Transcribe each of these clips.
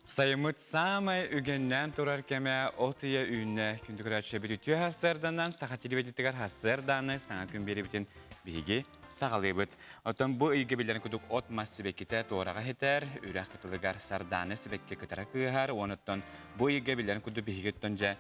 Сайыммыт саамай үгэннээн турар кэмэ от ыйа үүннэ. Күндү көрөөччүлэрбит үтүө сарсыарданан саха телевидениетыгар сарсыардааны саҥа күн биэрэбитин биһиги саҕалыыбыт. Оттон бу ыйга биллэрин курдук от-мас сибэккитэ туораҕа иһитэр, үрэх кытылыгар сардаана сибэкки кытара кыыһар, уонна оттон бу ыйга биллэрин курдук биһиги оттон дьэ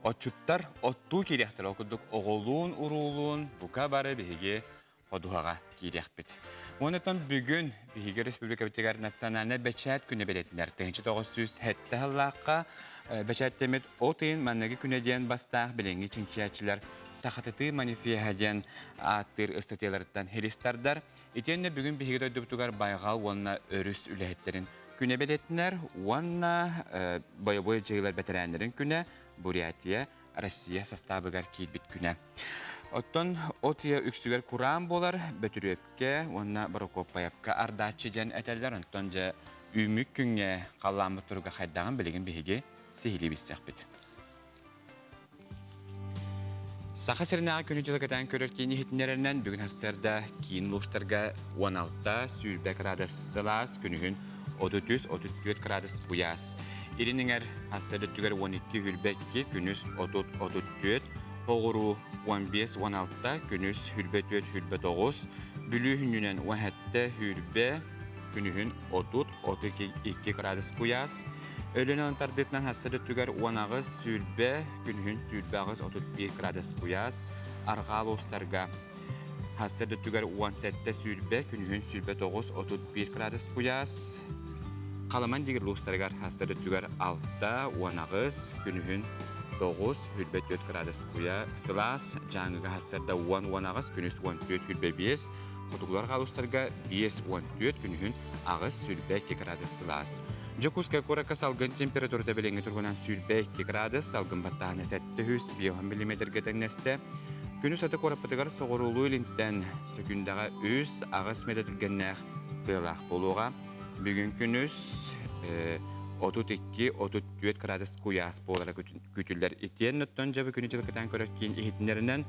отчуттар оттуу киириэхтэрэ. Ол курдук оҕолуун-уруулуун бука бары биһиги ходуһаҕа киириэхпит. Онтон бүгүн биһиги республикабытыгар национальнай бэчээт күнэ бэлиэтинэр. 1907 сыллаахха бэчээттэммит от ыйын манныгы күнэ диэн бастаах билиҥҥи чинчийээччилэр Сахатытыы манифеһа диэн ааттыыр ыстатыйаларыттан хилис тардар. Итиэннэ бүгүн биһиги дойдубутугар байҕал уонна өрүс үлэһиттэрин күнэ бэлиэтинэр уонна бойобуой дьайыылар бэтэрээннэрин күнэ Бурятия Россия састаабыгар киирбит күнэ. Оттон от ыйа үксүгэр кураан буолар, Бөтүрүөпкэ уонна Борокуоппайапка ардааччы диэн этэллэр. Онтон дьэ үүммүт күҥҥэ халлааммыт туруга хайдаҕын билигин биһиги сиһилии билсиэхпит. Саха сиринээҕи күнү-дьылы кэтээн көрөр киин иһитиннэрэринэн бүгүн сарсыарда киин улуустарга 16-20 градус сылаас, күнүһүн 33-34 градус куйаас. Илин эҥэр сарсыарда өттүгэр 12-22, күнүс 30-34, оҕуруу 15-16, күнүс 24-29, Бүлүү хүннүнэн 17-20, күнүһүн 30-32 градус куйаас, Өлүөнэ тардыытынан сарсыарда өттүгэр 18-20, күнүһүн 28-31 градус куйаас, арҕаа улуустарга сарсыарда өттүгэр 17-20, күнүһүн 29-31 градус куйаас, Халыман дигир улуустарыгар сарсыарда өттүгэр 6-18, күнүһүн 9-24 градус куйа сылаас, Дьааҥыга сарсыарда 10-18, күнүс 14-25, Хотугулар улуустарга 5-14, күнүһүн 8-22 градус сылаас. Дьокуускай куоракка салгын температурата билиҥҥи туругунан 22 градус, салгын баттааһына 750 миллиметргэ тэҥнэстэ. Күнүс аты куораппытыгар соҕуруулуу илинтэн сөкүүндэҕэ 3-8 метр түргэннээх тыалаах буолуоҕа. Бүгүн күнүс 32-34 градус куйаас буолара күүтүллэр. Итиэннэ оттон дьэ бу күнү дьылыкытаан көрөр киин иһитиннэринэн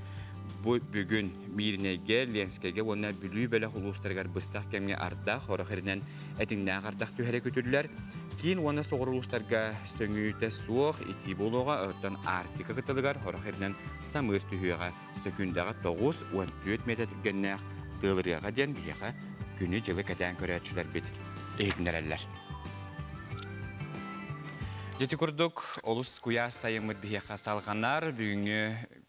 бу бүгүн Мииринэйгэ, Ленскэйгэ уонна Бүлүү бөлөх улуустарыгар быстах кэмҥэ ардах, орох иринэн этиҥнээх ардах түһэрэ күтүллэр. Киин уонна соҕуруу улуустарга сөҥүүтэ суох итии буолуоҕа, оттон Арктика кытылыгар орох иринэн самыыр түһүөҕэ. Сөкүүндэҕэ 9-14 миэтэ түргэннээх тыалырыаҕа диэн биһиэхэ күнү-дьылы кэтээн көрөөччүлэрбит иһитиннэрэллэр. Дьити курдук олус куйаас сайыммыт биһиэхэ салҕанар. Бүгүҥҥү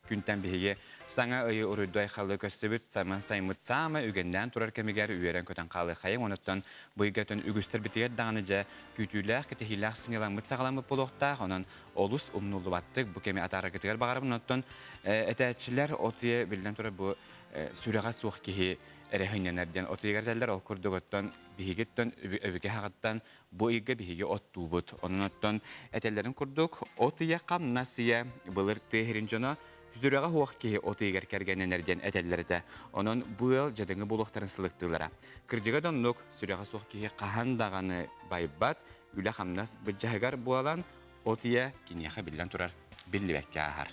күнтэн биһиги саҥа ыйы уруйду айхаллыы көстүбүт. Саман сайыммыт саамай үгэннээн турар кэмигэр үөрэн-көтөн хаалыаххайыҥ. Онуттан бу ыйга үгүстэрбитигэр даҕаны дьэ күүтүүлээх, кэтэһиилээх сынньаламмыт саҕаламмыт буолуохтаах. Онон олус умнуллубаттык бу кэми атаараргытыгар баҕарабын. Оттон этээччилэр от ыйа биллэн турар бу сүрэҕэ суох киһи эрэ сынньанар диэн от ыйыгар этэллэр. Ол курдук оттон биһигиттэн өбүгэ хаҕыттан бу ыйга биһиги оттуубут. Онон оттон этэллэрин курдук от ыйа хамнас ыйа былыр тыа сирин дьоно сүрэҕэ суох киһи от ыйыгар кэргэннэнэр диэн этэллэр этэ. Онон бу ыал дьадаҥы буолуохтарын сылыктыылара. Кырдьыга да оннук сүрэҕэ суох киһи хаһан даҕаны байбат, үлэ-хамнас быдьаһыгар буолан от ыйа киниэхэ биллэн турар биллибэккэ ааһар.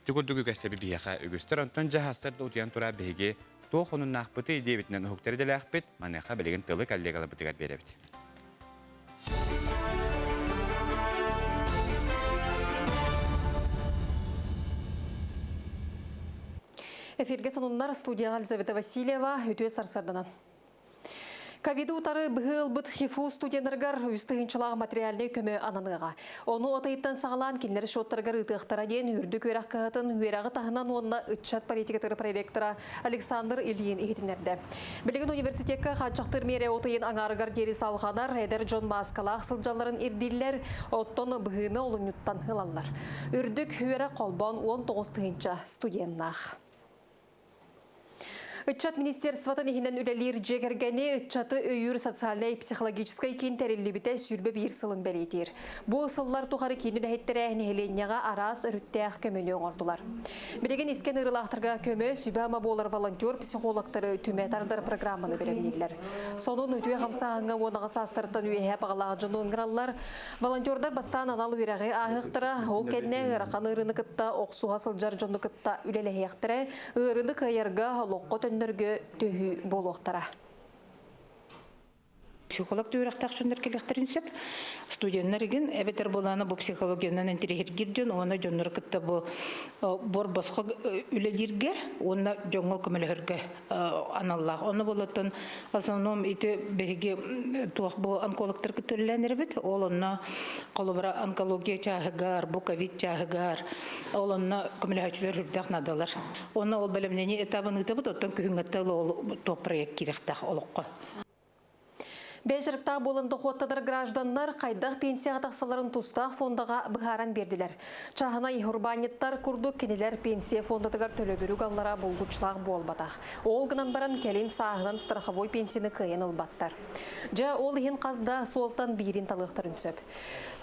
Ити курдук үгэстэби биһиэхэ үгүстэр. Онтон дьаһастар да утуйан турар биһиги туох онуннаахпытый диэбитинэн уһуктар идэлээхпит. Маныаха билигин тылы коллегаларбытыгар биэрэбит. Эфиргэ сонуннар студияҕа Елизавета Васильева үтүө сарсарданан. Ковиды утары быһыы ылбыт ХИФУ студеннарыгар үс тыһыынчалаах материальнай көмө ананыаҕа. Ону от ыйыттан саҕалаан кинилэр счеттарыгар ыытыахтара диэн үрдүк үөрэх кыһатын үөрэҕи таһынан уонна ыччат политикатыгар проректора Александр Ильин иһитиннэрдэ. Билигин университекка хааччахтыыр миэрэ от ыйын аҥаарыгар диэри салҕанар, эдэр дьон мааскалаах сылдьалларын ирдииллэр, оттон быһыыны олунньуттан ылаллар. Үрдүк үөрэх холбоон 19 тыһыынча студеннаах. Ыччат министерствотын иһинэн үлэлиир дьиэ кэргэни ыччаты өйүүр социальнай психологическай киин тэриллибитэ 21 сылын бэлиэтиир. Бу сыллар тухары киин үлэһиттэрэ нэһилиэнньэҕэ араас өрүттээх көмөнү оҥордулар. Билигин искэн ыарыылаахтарга көмө, сүбэ-ама буолар волонтер-психологтары түмэ тардар программаны бэлэмнииллэр. Сонун үтүө хамсааһыҥҥа 18 саастарыттан үөһэ баҕалаах дьону ыҥыраллар. Волонтердар бастаан анал үөрэҕи ааһыахтара, ол кэннэ ыарахан ыарыыны кытта охсуһа сылдьар дьону кытта үлэлэһиэхтэрэ, ыарыыны кыайарга, олоххо төннөргө төһүү буолуохтара. Психолог үөрэхтээх дьоннор кэлиэхтэрин сөп. Студеннар игин эбэтэр буолаана бу психологиянан интэриэһиргиир дьон уонна дьоннору кытта бу бор босхо үлэлииргэ уонна дьоҥҥо көмөлөһөргө аналлаах. Ону болоттон в основном ити биһиги туох бу онкологтар кытта үлэлээн эрэбит. Ол онно холобура онкология чааһыгар, бу ковид чааһыгар ол онно көмөлөһөөччүлэр үрдээх наадалар. Онно ол бэлэмнэнии этабын ыытабыт, оттон күһүҥҥэттэ ол туох проект киирэхтээх олоххо. Бэйэ буолан дохуоттанар гражданнар хайдах пенсияҕа тахсалларын тустаах фондаҕа быһааран биэрдилэр. Чааһынай урбаанньыттар курдук кинилэр пенсия фондатыгар төлөбүрү галлара булгучлаах буолбатах. Ол гынан баран кэлин сааһынан страховой пенсияны кыайан ылбаттар. Дьэ, ол иһин хас да суолтан биирин талыахтарын сөп.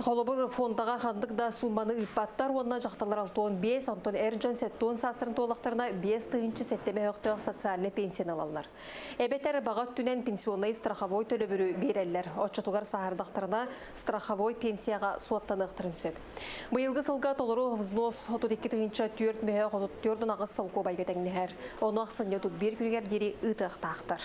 Холобур, фондаҕа ханнык да суумманы ыыппаттар уонна дьахталлар 65, онтон эр дьон 70 саастарын туоллахтарына 5 тыһыынча 7 мөһөөхтөөх социальнай пенсияны ылаллар. Эбэтэр баҕа өттүнэн пенсионнай страховой төлөбүрү биэрэллэр. Оччотугар сааһырдахтарына страховой пенсияҕа суоттаныахтарын сөп. Быйылгы сылга толору взнос 32 тыһыынча 4 мөһөөх 34 солкуобайга тэҥнэһэр. Ону ахсынньы 31 күнүгэр диэри ыытыахтаахтар.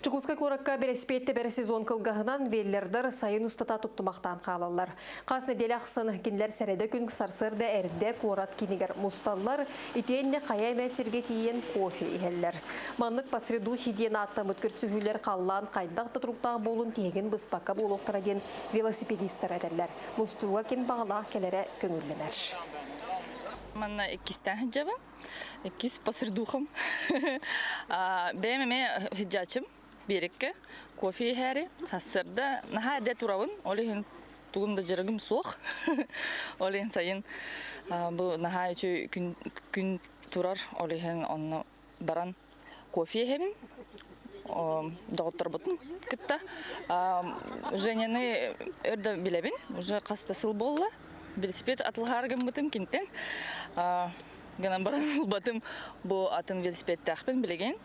Дьокуускай куоракка бэлэсипиэт тэбэр сезон кылгаһынан веллердар сайын устата туттумахтаан хаалаллар. Хас нэдиэлэ ахсын кинилэр сэрэдэ күн сарсыарда эрдэ куорат киинигэр мусталлар, итиэннэ хайа эмэ сиргэ тиийэн кофе иһэллэр. Маннык посредухи диэн ааттаммыт көрсүһүүлэр халлаан хайдах да туруктаах буолун тиһигин быспакка буолуохтара диэн велосипедистар этэллэр. Мустууга ким баҕалаах кэлэрэ көҥүллэнэр. Манна иккистээн сылдьабын. Иккис посредухам. Бэйэм эмиэ сылдьааччым биэриккэ кофе иһээри сарсыарда наһаа эрдэ турабын, ол иһин тугум да дьарыгым суох. Ол иһин сайын бу наһаа үчүгэй күн, күн турар, ол иһин онно баран кофе иһэбин доҕотторбутун кытта. Женяны өр да билэбин, уже хас да сыл буолла. Велосипед атылаһаары гыммытым кинтэн. Гынан баран ылбатым бу атын велосипедтээхпин билигин.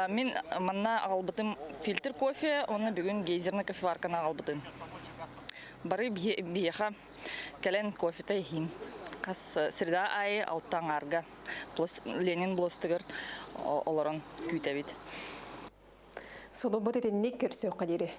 Мин манна аҕалбытым фильтр кофе уонна бүгүн гейзерный кофеварканы аҕалбытым. Бары биһиэхэ кэлэн кофета иһиим. Хас среда аайы алта аҥаарга Ленин болуоссатыгар олорон күүтэбит. Сонуммут итинник көрсүөххэ диэри.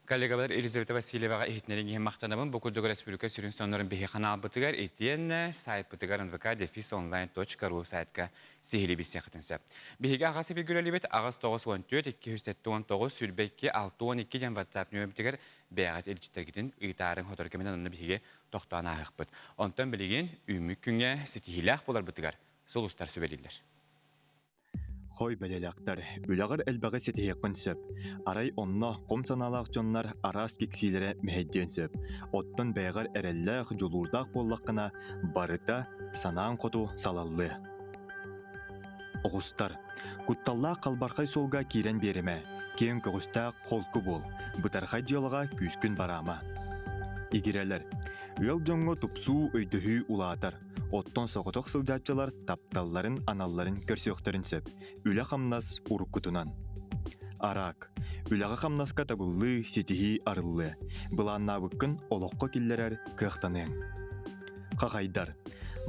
Коллегалар Елизавета Васильеваҕа иһитиннэрин иһин махтанабын. Бу курдук республика сүрүн соннорун биһи ханаалбытыгар итиэннэ сайтпытыгар nvk-онлайн.ru сайтка сиһилии билсиэххитин сөп. Биһиги аҕас эфиргүлэлибит аҕыс 94 279 22 62 диэн WhatsApp нөмербитигэр бэйэҕит илдьиттэргитин ыытаарыҥ сотору кэминэн онно биһиги тохтоон ааһыахпыт. Онтон билигин үүммүт күҥҥэ ситиһиилээх буоларбытыгар сулустар сүбэлииллэр. Хой бэлэлэхтэр, үлэҕэр элбэҕи ситиһиэххин сөп. Арай онно хом санаалаах дьоннор араас киксиилэрэ мэһэйдиэн сөп. Оттон бэйэҕэр эрэллээх, дьулуурдаах буоллаххына, барыта санааҥ хоту салаллыа. Оҕустар, кутталлаах халбархай суолга киирэн биэримэ, киэҥ көҕүстээх холку буол, бытархай дьыалаҕа күүскүн бараама. Игирэлэр, ыал дьоҥҥо тупсуу, өйдөһүү улаатар. Оттон соҕотох сылдьааччылар тапталларын, аналларын көрсүөхтэрин сөп. Үлэ-хамнас уруккутунан. Араак. Үлэҕэ-хамнаска табыллыы, ситиһии арыллыа. Былааннаабыккын олоххо киллэрэр кыахтаныаҥ. Хахайдар.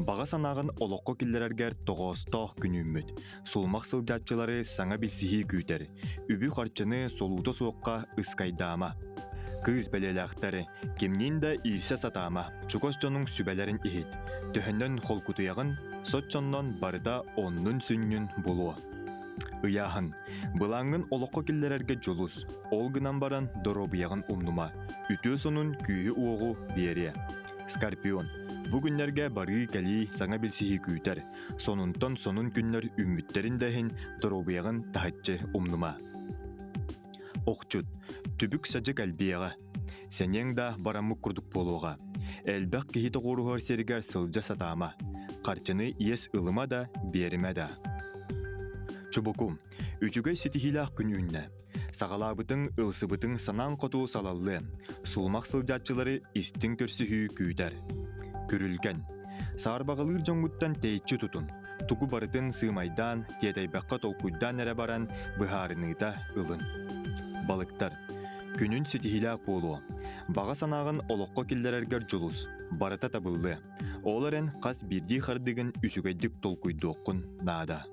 Баҕа санааҕын олоххо киллэрэргэр тоҕоостоох күн үүммүт. Сулумах сылдьааччылары саҥа билсиһии күүтэр. Үбү-харчыны солуута суохха ыскайдаама. Кыыс бэлиэлээхтэр, кимниин да иирсэ сатаама, чугас дьонуҥ сүбэлэрин иһит. Төһөнөн холкутуйаҕын, соччоннон барыта оннун-сүнньүн булуо. Ыйааһын. Былааҥҥын олоххо киллэрэргэ дьулус. Ол гынан баран доруобуйаҕын умнума. Үтүө сонун күүһү-уоҕу биэриэ. Скорпион. Бу күннэргэ барыы-кэлии, саҥа билсиһии күүтэр. Сонунтан сонун күннэр үүммүттэрин да иһин доруобуйаҕын таһыччы умнума. Охчут, түбүк-садьык элбиэҕэ. Сэниэҥ да бараммыт курдук буолуоҕа. Элбэх киһи тоҕуоруһар сиригэр сылдьа сатаама. Харчыны иэс ылыма да, биэримэ да. Чубуку, үчүгэй ситиһиилээх күн үүннэ. Саҕалаабытыҥ, ылсыбытыҥ санааҥ хоту салаллыа. Сулумах сылдьааччылары истиҥ көрсүһүү күүтэр. Күрүлгэн. Саарбаҕалыыр дьоҥҥуттан тэйиччи тутун. Тугу барытын сыымайдаан, тиэтэйбэххэ толкуйдаан эрэ баран, быһаарыныыта ылын. Балыктар. Күнүн ситиһиилээх буолуо. Баҕа санааҕын олоххо киллэрэргэр дьулус. Барыта табыллыа. Ол эрэн хас биирдии хардыгын үчүгэйдик толкуйдуоххун наада.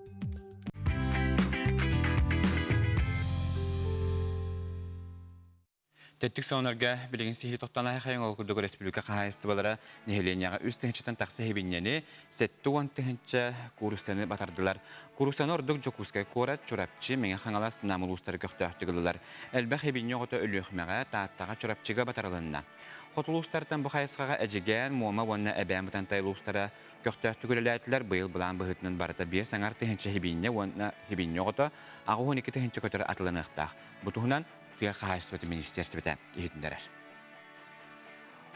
Тэттик сонорга билигин сиһи тохтон хайын ол курдук республика хаһаайыстыбалара нэһилиэнньэҕэ үс тыһыынчаттан тахса иһибинньэни 70 тыһыынча куурустаны батардылар. Куурустаны ордук Дьокуускай куорат, Чурапчы, Мэҥэ Хаҥалас, Нам улуустары көхтөөхтүк ыллылар. Элбэх ибинньэ оҕото Өлүөхүмэҕэ, Тааттаҕа, Чурапчыга батарылынна. Хоту улуустартан бу хайысхаҕа Эдьигээн, Муома уонна Эбээн Бытантай улуустара көхтөөхтүк үлэлээтилэр. Быйыл былаан быһыытынан барыта 5,5 тыһыынча хибиинньэ уонна хибиинньэ оҕото 82 тыһыынча көтөр атыланыахтаах. Бу туһунан тыа хаһаайыстыбатын министиэристибэтэ иһитиннэрэр.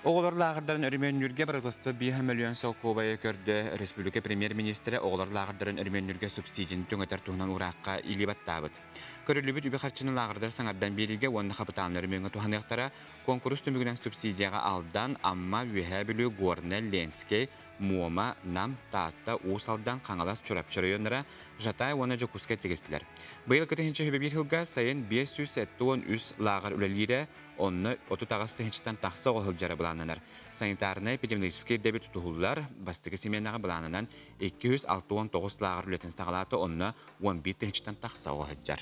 Оҕолор лааҕырдарын өрөмүөннүүргэ бырагыласта 5 мөлүйүөн солкуобайы көрдө. Республика премьер-министрэ оҕолор лааҕырдарын өрөмүөннүүргэ субсидияны түҥэтэр туһунан уураахха илии баттаабыт. Көрүллүбүт үбү-харчыны лааҕырдар саҥардан биэриигэ уонна хапытаалын өрөмүөҥҥэ туһаныахтара. Куонкурус түмүгүнэн субсидияҕа Алдан, Амма, Үөһээ Бүлүү, Горнай, Ленскэй, Муома, Нам, Таатта, Уус Алдан, Хаҥалас, Чурапчы оройуоннара, Жатай уонна Дьокуускай тигистилэр. Быйыл 2021 сылга сайын 573 лааҕыр үлэлиирэ, онно 38 тыһыынчаттан тахса оҕо сылдьара былааннанар. Санитарнай эпидемиологическай ирдэбил тутуһуллар. Бастакы симиэнэҕэ былаанынан 269 лааҕыр үлэтин саҕалаата, онно 11 тыһыынчаттан тахса оҕо сылдьар.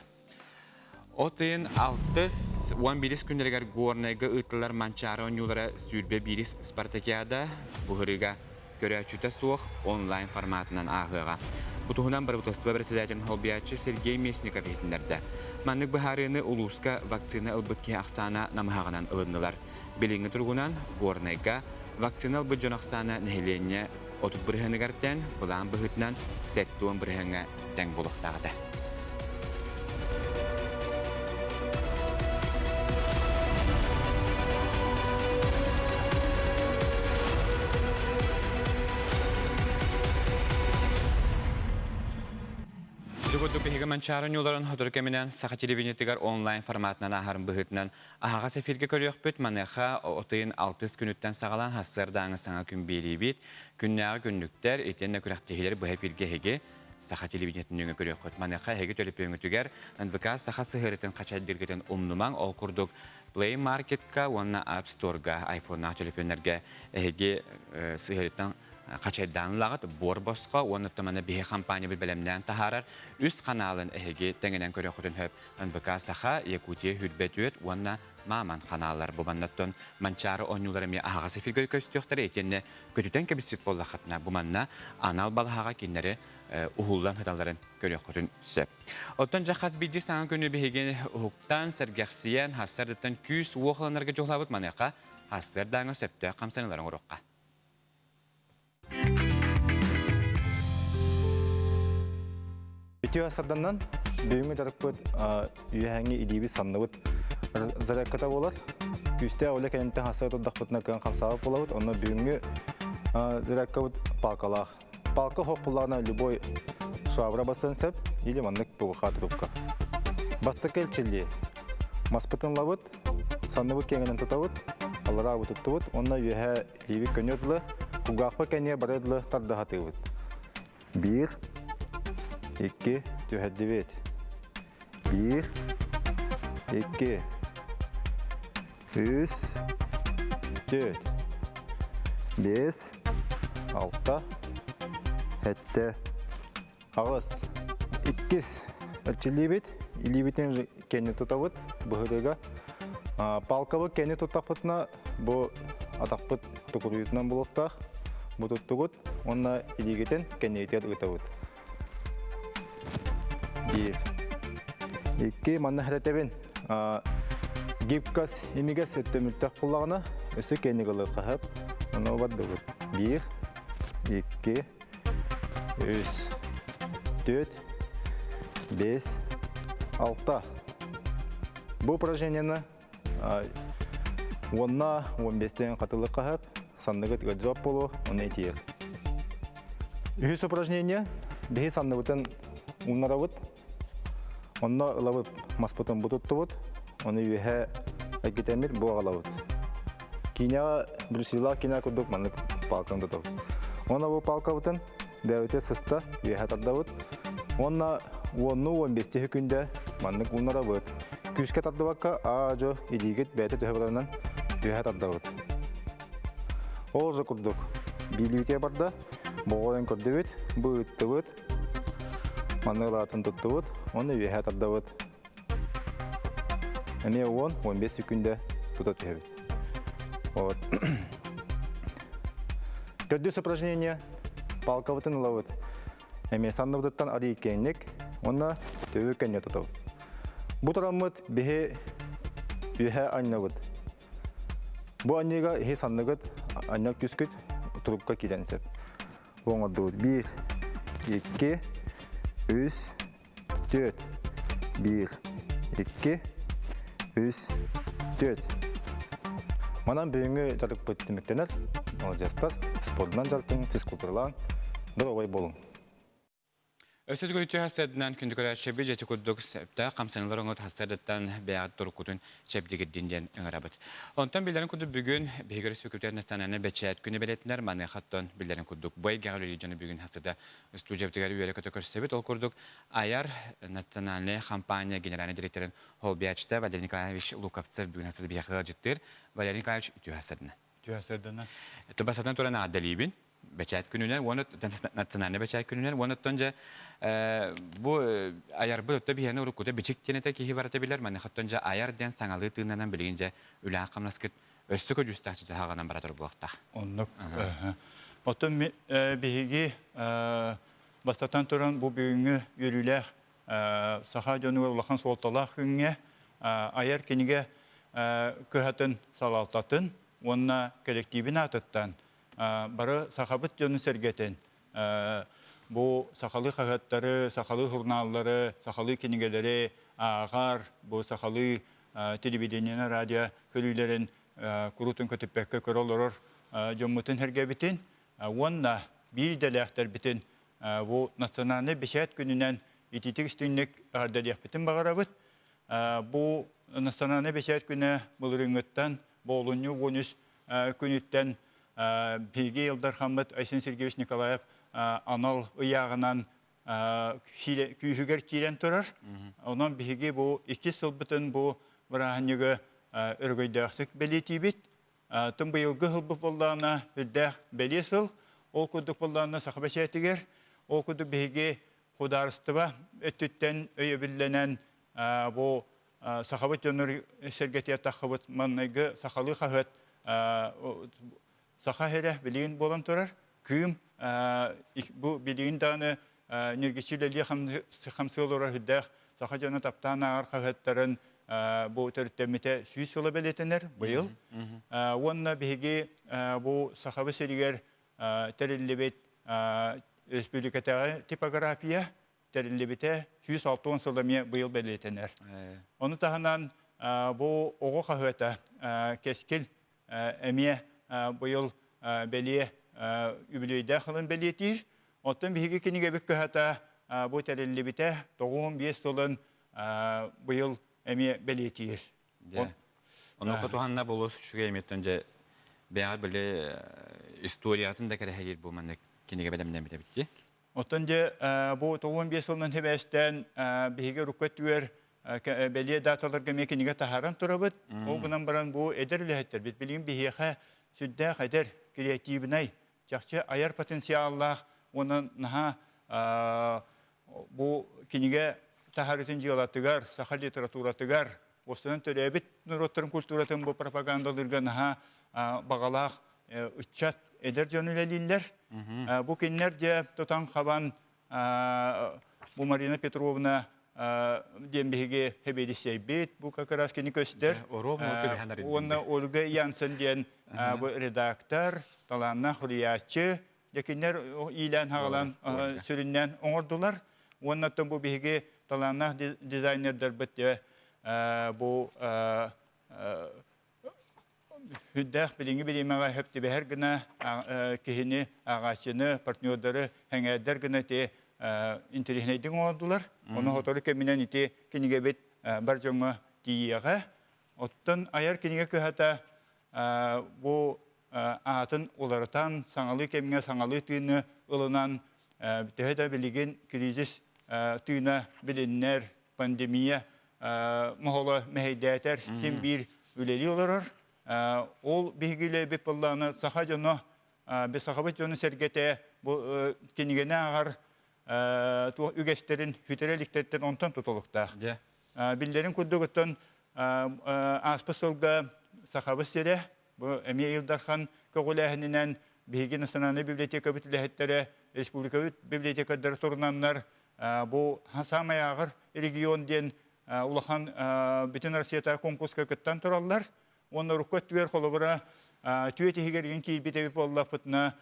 От ыйын алтыс уон биирис күннэригэр Горнайга ыытыллар Манчаары оонньуулара сүүрбэ биирис спартакиада бу көрөөччүтэ суох онлайн форматынан ааһыаҕа. Бу туһунан бырабыыталыстыба председателин солбуйааччы Сергей Местников иһитиннэрдэ. Маннык быһаарыыны улууска вакцина ылбыт киһи ахсаана намыһаҕынан ылыннылар. Билиҥҥи туругунан Горнайга вакцина ылбыт дьон ахсаана нэһилиэнньэ 30 бырыһыаныгар тэҥ, былаан быһыытынан 70 бырыһыаҥҥа тэҥ буолуохтаах этэ. Ити биһиги Манчаары ньууларын сотору кэминэн Саха телевидениетыгар онлайн форматынан ааһарын быһыытынан аһаҕас эфиргэ көрүөхпүт. Маныаха от ыйын алтыс күнүттэн саҕалаан сарсыардааҥы саҥа күн биэриибит. Күннээҕи күннүктэр итиэннэ күрэхтэһиилэр быһа эфиргэ эһиги Саха телевидениетин нөҥүө көрүөххүт. Маныаха эһиги төлөпүөҥҥүтүгэр НВК Саха сыһыарытын хачайдыыргытын умнумаҥ. Ол курдук Play Market-ка уонна App Store-га айфоннаах төлөпүөннэргэ эһиги сыһыарыттан хачайдаан ылаҕыт буор босхо уонна маны биһи компаниябыт бэлэмнээн таһаарар үс ханаалын эһиги тэҥинэн көрүөххүтүн сөп. НВК Саха, Якутия Хүрбэ түөрт уонна Мааман ханааллар. Бу маннаттан Манчаары оонньуулара эмиэ аһаҕас эфиргэ көстүөхтэрэ итиэннэ көтүтэн кэбиспит буоллаххытына, бу манна анал балаһаҕа кинилэри уһуллан сыталларын көрүөххүтүн сөп. Оттон дьэ хас биирдии саҥа күнү биһиги уһуктан, сэргэхсийэн, хассардыттан күүс-уох ылынарга дьулуһабыт маныаха хассыардааҥҥа сөптөөх хамсаныылары оҥоруохха. Үтүө сарданнан бүгүҥҥү дьарыкпыт үөһээҥҥи илиибит санныбыт зарядката буолар. Күүстээх үлэ кэнниттэн хассыа турдахпытына кыан хамсаабыт буолабыт. Онно бүгүҥҥү зарядкабыт палкалаах. Палка хоп буллаҕына любой швабра бассан сөп или маннык ПВХ трубка. Бастакы элчиллии. Маспытын ылабыт, санныбыт киэҥинэн тутабыт, аллараа туттубут, уонна үөһээ илиибит көнүө дылы, кулгаахпыт кэнниэ бары дылы тарда сатыыбыт. Биир, икки, түһэрдибит. Биир, икки, үс, түөрт, биэс, алта, сэттэ, аҕыс. Иккис эрчиллиибит, илиибитин кэнни тутабыт быһырыга. Палкабыт кэнни туттахпытына бу атахпыт тукуруйутунан булуохтаах. Бу туттугут уонна илиигитин кэннигитигэр ыытабыт. Биир. Икки манна хэрэтэбин. Гибкас имигэс өттө буллаҕына өссө кэнник ылыахха сөп. Ону бардыбыт. Биир, икки, үс, түөрт, биэс, алта. Бу упражнениены уонна уон биэстэн хатылык хаһап, санныгыт ыалдьыбат буолуо, оны этиэх. Үһүс упражнение. Биһи санныбытын ууннарабыт. Онно ылабыт маспытын бутуттубут. Оны үөһэ эргитэммит бу аҕалабыт. Киинэҕэ Брюсилаах киинэ курдук маннык палканы тутабыт. Уонна бу палкабытын бэйэбитэ сыста үөһэ тардабыт. Уонна уонну уон биэстиһи күндэ маннык ууннарабыт. Күүскэ тардыбакка аа-дьо илиигит бэйэтэ төһө барарынан үөһэ тардабыт. Ол же курдук. Биилиитиэ барда. Боҕойон көрдүбүт, бу ыттыбыт. Манна ылаатын туттубут, уонна үөһэ тардабыт. Эмиэ 10-15 секүндэ тута түһэбит. Вот. Төрдүс упражнение. Палкабытын ылабыт. Эмиэ санныбытыттан арый кэнник, уонна төбө кэннэ тутабыт. Бу тураммыт биһи үөһэ анньабыт. Бу анньыыга иһи санныгыт анньар күскүт турукка киирэн сөп. Бу оҥордубут. Биир, икки, үс, түөрт. Биир, икки, үс, түөрт. Манан бүгүҥҥү дьарыкпыт түмүктэнэр. Маладьыастар, спордунан дьарыктаныҥ, физкультуралааҥ, доруобай буолуҥ. Өссө төгүл хассардынан күндү көрөөччүбүт дьэти курдук сөптөөх хамсаныылар оҥот хассардыттан бэйэҕит туруккутун чэбдигирдин диэн ыҥырабыт. Онтон биллэрин курдук бүгүн биһиги өрөспүүбүлүкэтигэр национальнай бэчээт күнэ бэлиэтинэр маныаха оттон биллэрин курдук бу эйгэҕэ үлэлиир дьону бүгүн хассыта студиябытыгар үөрэ-көтө көрсөбүт. Ол курдук Айар национальнай компания генеральнай директорын Холбиачта Валерий Николаевич Луковцев бүгүн хассыта биһиэхэ ыалдьыттыыр. Валерий Николаевич үтүө хассардына. Үтүө хассардына. Басатан туран аадалиибин. Бэчээт күнүнэн уонна национальнай бэчээт күнүнэн уонна оттон дьэ бу айарбыт өттө биһиэни уруккута бичик диэн этэ киһи барыта билэр маныаха оттон дьэ айар диэн саҥалыы тыыннанан билигин дьэ үлээх хамнаскыт өссө көдьүүстээх чытаһаҕынан бара турар буолуохтаах. Оннук. Оттон биһиги бастатан туран бу бүгүҥҥү үөрүүлээх саха дьонугар улахан суолталаах күҥҥэ айар кинигэ кыһатын салалтатын уонна кэлэктиибин аатыттан бары сахабыт дьонун сэргэтин бу сахалыы хаһыаттары, сахалыы журналлары, сахалыы кинигэлэри ааҕар, бу сахалыы телевидениены, радио көрүүлэрин куруутун көтүппэккэ көрө олорор дьоммутун сэргэбитин уонна биир идэлээхтэрбитин бу национальнай бэчээт күнүнэн итиитик истиҥник эҕэрдэлиэхпитин баҕарабыт. Бу национальнай бэчээт күнэ былырыыҥҥыттан боолунньу 13 күнүттэн биһиги Ил Дархаммыт Айсен Сергеевич Николаев анал ыйааҕынан күүһүгэр киирэн турар. Онон биһиги бу иккис сылбытын бу бырааһынньыгы өрөгөйдөөхтүк бэлиэтиибит. Тым быйылгы сылбыт буоллаҕына үрдээх бэлиэ сыл. Ол курдук буоллаҕына саха бэчээтигэр, ол курдук биһиги судаарыстыба өттүттэн өйөбүллэнэн бу сахабыт дьонур сэргэтигэр таххыбыт маҥнайгы сахалыы хаһыат Саха сирэ билигин буолан турар. Кыым бу билигин даҕаны ньиргиччи үлэлии хамсыы олорор үрдээх саха дьоно таптаан ааҕар хаһыаттарын бу төрүттэммитэ 100 сыла бэлиэтэнэр быйыл. Уонна биһиги бу Сахабыт сиригэр тэриллибит республикатааҕы типография тэриллибитэ 160 сыл эмиэ быйыл бэлиэтэнэр. Ону таһынан бу оҕо хаһыата Кэскил эмиэ быйыл бэлиэ үбүлүөйдээх сылын бэлиэтиир. Оттон биһиги кинигэбит кыһата бу тэриллибитэ 95 сылын быйыл эмиэ бэлиэтиир. Дьэ. Онуоха туһанна болус үчүгэй эмиэттэн дьэ бэйэҕэ били историятын да кэрэһэлиир бу маннык кинигэ бэлэмнэммит эбит дии. Оттон дьэ бу 95 сылынан сибээстээн биһиги урукку өттүгэр бэлиэ даталарга эмиэ кинигэ таһааран турабыт. Ол гынан баран бу эдэр үлэһиттэрбит билигин биһиэхэ сүрдээх эдэр, креативнай, чахчы айар потенциаллаах уонна наһаа бу кинигэ таһаарыытын дьыалатыгар, саха литературатыгар, уостанан төрөөбүт норуоттарын культуратын бу пропагандалыырга наһаа баҕалаах ыччат эдэр дьон үлэлииллэр. Бу кинилэр дьэ тутан-хабан бу Марина Петровна диэн биһиги сэбиэдиссэйбит, бу как раз кини көстөр. Уонна Ольга Янсен диэн бу редактор, талааннаах суруйааччы. Дьэ кинилэр иилээн-хаҕалаан сүрүннээн оҥордулар. Уонна оттон бу биһиги талааннаах дизайнердарбыт дьэ бу Сүрдээх билиҥҥи бириэмэҕэ сөп түбэһэр гына киһини, ааҕааччыны, партнердары сэҥээрдэр гына ити интэриэһинэйдик оҥордулар. Ону сотору кэминэн ити кинигэбит бар дьоҥҥо тиийиэҕэ. Оттон айар кинигэ кыһата бу аатын уларытан, саҥалыы кэмҥэ саҥалыы тыыны ылынан, төһө да билигин кризис тыына билиннэр, пандемия моһоло мэһэйдээтэр ким биир үлэлии олорор. Ол биһиги үлэбит буоллаҕына саха дьоно Сахабыт дьону сэргэтэ бу кинигэни ааҕар туох үгэстэрин сүтэрэ иликтэриттэн онтон тутулуктаах. Биллэрин курдук оттон ааспыт сылга Сахабыт сирэ бу эмиэ Ил Дархан көҕүлээһининэн биһиги Национальнай библиотекабыт үлэһиттэрэ, республикабыт библиотекардара турунаннар бу саамай ааҕар регион диэн улахан бүтүн Россиятааҕы конкурска кыттан тураллар. Уонна урукку өттүгэр холобура түөт иһигэр игин киирбит эбит буоллахпытына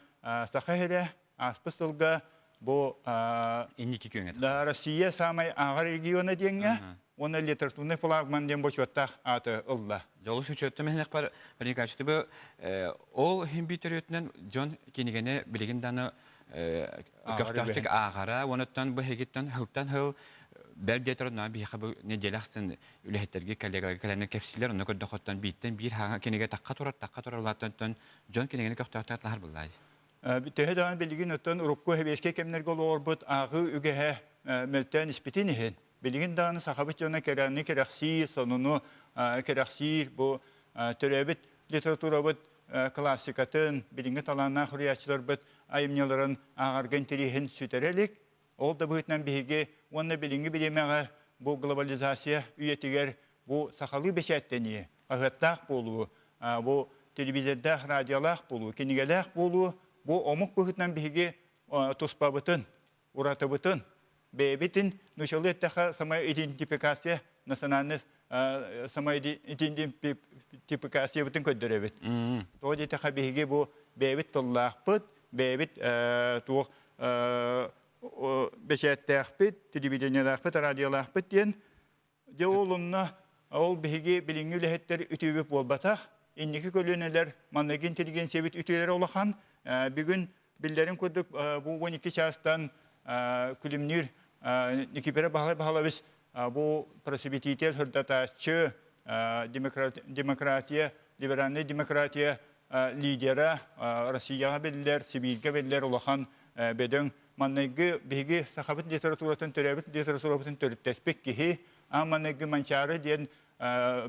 Саха сирэ ааспыт сылга бу инники күөҥэ да Россия саамай ааҕар региона диэҥҥэ уонна литературный флагман диэн бочуоттаах ааты ылла. Дьолус учуоттан миһинэхпэр Николаевич ол иһин биир төрүөтүнэн дьон кинигэни билигин даҕаны көхтөөхтүк ааҕара уонуттан бу эһигиттэн сылтан сыл бэл диэтэр онно биһиэхэ бу неделя ахсын үлэһиттэргэ коллегаларга кэлэннэр кэпсииллэр онно көрдөхөттөн бииртэн биир хаҥа кинигэ тахха турар тахха турар улааттан дьон кинигэни көхтөөхтүк атлаһар буллаай. Төһө даҕаны билигин оттон урукку сэбиэскэй кэмнэргэ олоҕорбут ааҕыы үгэһэ мөлтөөн испитин иһин, билигин даҕаны сахабыт дьоно кэрэни кэрэхсиир, сонуну кэрэхсиир бу төрөөбүт литературабыт классикатын, билиҥҥи талааннаах суруйааччыларбыт айымньыларын ааҕарга интэриэһин сүтэрэ илик. Ол да быһыытынан биһиги уонна билиҥҥи бириэмэҕэ бу глобализация үйэтигэр бу сахалыы бэчээттэнии, хаһыаттаах буолуу, бу телевизордаах, радиолаах буолуу, кинигэлээх буолуу бу омук быһыытынан биһиги туспабытын, уратыбытын, бэйэбитин нуучалыы эттэххэ самоидентификация, национальность самоидентификациябытын көрдөрөбүт. Тоҕо диэтэххэ биһиги бу бэйэбит тыллаахпыт, бэйэбит туох бэчээттээхпит, телевидениелаахпыт, радиолаахпыт диэн. Дьэ ол онно ол биһиги билиҥҥи үлэһиттэр үтүөбүт буолбатах. Инники көлүөнэлэр манныгы интеллигенциябит үтүөлэрэ улахан. Бүгүн биллэрин курдук бу 12 чаастан күлүмнүүр Никифоров Баһылай Баһылович бу просветитель, сырдатааччы, демократия, либеральная демократия лидера Россияҕа биллэр, Сибииргэ биллэр улахан бөдөҥ манныгы биһиги сахабыт литературатын төрөөбүт литературабытын төрүттэспит киһи, аан маныгы Манчаары диэн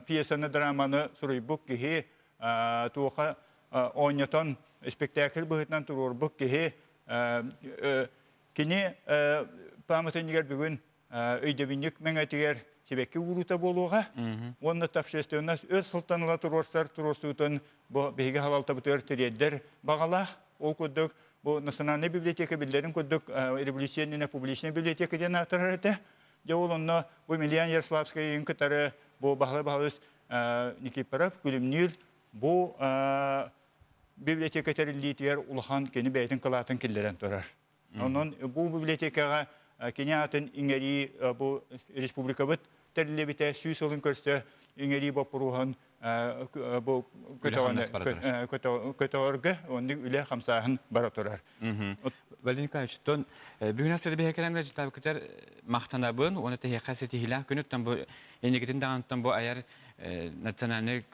пьесаны, драманы суруйбут киһи, туоха оонньотон спектакль быһыытынан туруорбут киһи, кини пааматынньыгар бүгүн өйдөбүнньүк мэҥэтигэр сибэкки ууруута буолуоҕа уонна общественность өр сылтан ыла туруорсар туруорсуутун бу биһиги халалтабытыгар тириэрдэр баҕалаах. Ол курдук бу Национальная библиотека биллэрин курдук революционная публичная библиотека диэн аатырар этэ. Дьэ ол онно бу Емельян Ярославскайын кытары бу Баһылай Баһылыс Никифоров Күлүмнүүр бу библиотека тэриллиитигэр улахан кини бэйэтин кылаатын киллэрэн турар. Онон бу библиотекаҕа кини аатын иҥэрии бу республикабыт тэриллибитэ 100 сылын көрсө иҥэрии боппуруоһун бу көтөҕөргө оннук үлэ хамсааһын бара турар. Валерий Николаевич, тон бүгүн асыр биһэкэлэн житабыкытар махтанабын уонна тэһиэхэ ситиһилээх күнүттэн бу инникитин даҕантан бу айар национальный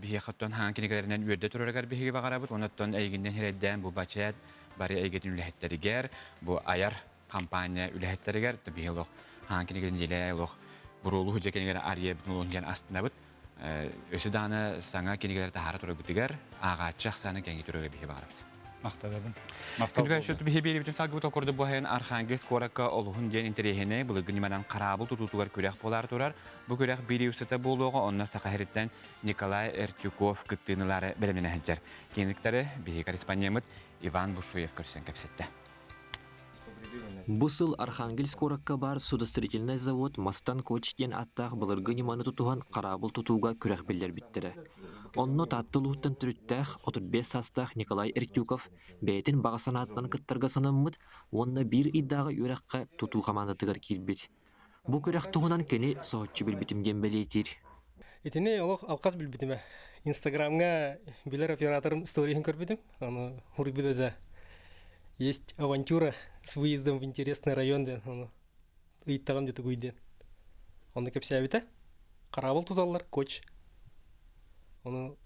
биһиэхэттэн хаан кинигэлэринэн үөрдэ турарыгар биһиги баҕарабыт уонна эйигиннэн хирэйдээн бу бачаат бары эйгэтин үлэһиттэригэр, бу айар компания үлэһиттэригэр биһи олох хаан кинигэрин дьиэлээ олох буруолу дьэ кинигэр арыйа бүтүн диэн астынабыт. Өссө даҕаны саҥа кинигэлэр таһаара тураргытыгар ааҕааччы ахсаана кэҥии турарга биһи баҕарабыт. Махтанабын. Махтал. Биһи биэрибитин салгыбыт окурду бу айан Архангельск куоракка олуһун диэн интэриэһинэй былыргы ньыманан хараабыл тутуутугар күрэх буолаар турар. Бу күрэх биир устата буолуоҕа, онно Саха сириттэн Николай Эртюков кыттыынылаары бэлэмнэнэ сылдьар. Киниктары биһи корреспондеммыт Иван Бушуев көрсөн кэпсэттэ. Бу сыл Архангельск куоракка баар судостроительнай завод мастан коч диэн ааттаах былыргы ньыманы тутуһан хараабыл тутууга күрэх биллэрбиттэрэ. Онно Таатта улууһуттан төрүттээх 35 саастаах Николай Эртюков бэйэтин баҕа санаатынан кыттарга санаммыт уонна биир ыйдааҕы үөрэххэ тутуу хамаандатыгар киирбит. Бу күрэх туһунан кини соһуччу билбитим диэн бэлиэтиир. Итини олох алхас билбитим ээ. Инстаграмҥа билэр операторым историятын көрбүтүм. Аны суруйбут этэ есть авантюра с выездом в интересный район диэн ону ыйыттаҕым дьэ тугуй диэн. Онно кэпсээбитэ. Хараабыл туталлар, коч. Ону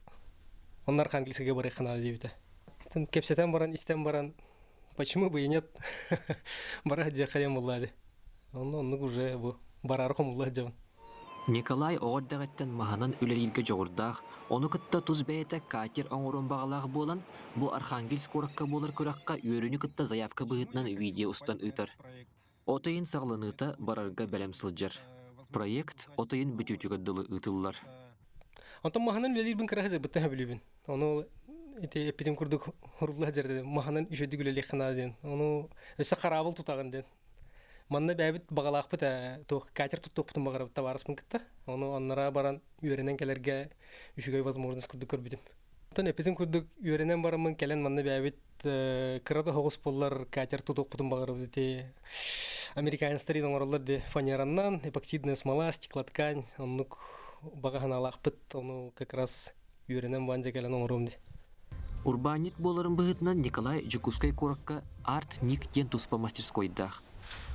онно Архангельскайга барыахха наада диэбитэ. Кэпсэтэн баран, истэн баран, почему бы и нет, бара сылдьыахха диэн буолла дии. Онно оннук уже бу бараары хомулла сылдьабын. Николай оҕо эрдэҕиттэн маһынан үлэлииргэ дьоҕурдаах, ону кытта тус бэйэтэ катер оҥоруон баҕалаах буолан, бу Архангельск куоракка буолар күрэххэ үөрүүнү кытта заявка быһыытынан видео устан ыытар. От ыйын саҕаланыыта барарга бэлэм сылдьар. Проект от ыйын бүтүүтүгэр дылы ыытыллар. Онтон маһынан үлэлиирбин кыра сылдьарбыттан сөбүлүүбүн. Ону ити эппитим курдук урулла сылдьар маһынан үчүгэйдик үлэлиэххэ наада диэн. Ону өссө хараабыл тутаҕын диэн. Манна бэйэбит баҕалаахпыт ээ, туох катер туттуохпутун баҕарабыт табаарыспын кытта. Ону аннараа баран үөрэнэн кэлэргэ үчүгэй возможность курдук көрбүтүм. Оттон эппитим курдук үөрэнэн бараммын кэлэн манна бэйэбит кыра да соҕус буоллар катер тутуохпутун баҕарабыт ити американецтар оҥороллор дии фанераннан эпоксидная смола, стеклоткань оннук баҕа санаалаахпыт ону как раз үөрэнэн баанча кэлэн оҥоруом дии. Урбаанньыт буоларын быһыытынан Николай Дьокуускай куоракка Арт-Ник диэн туспа мастерскойдаах.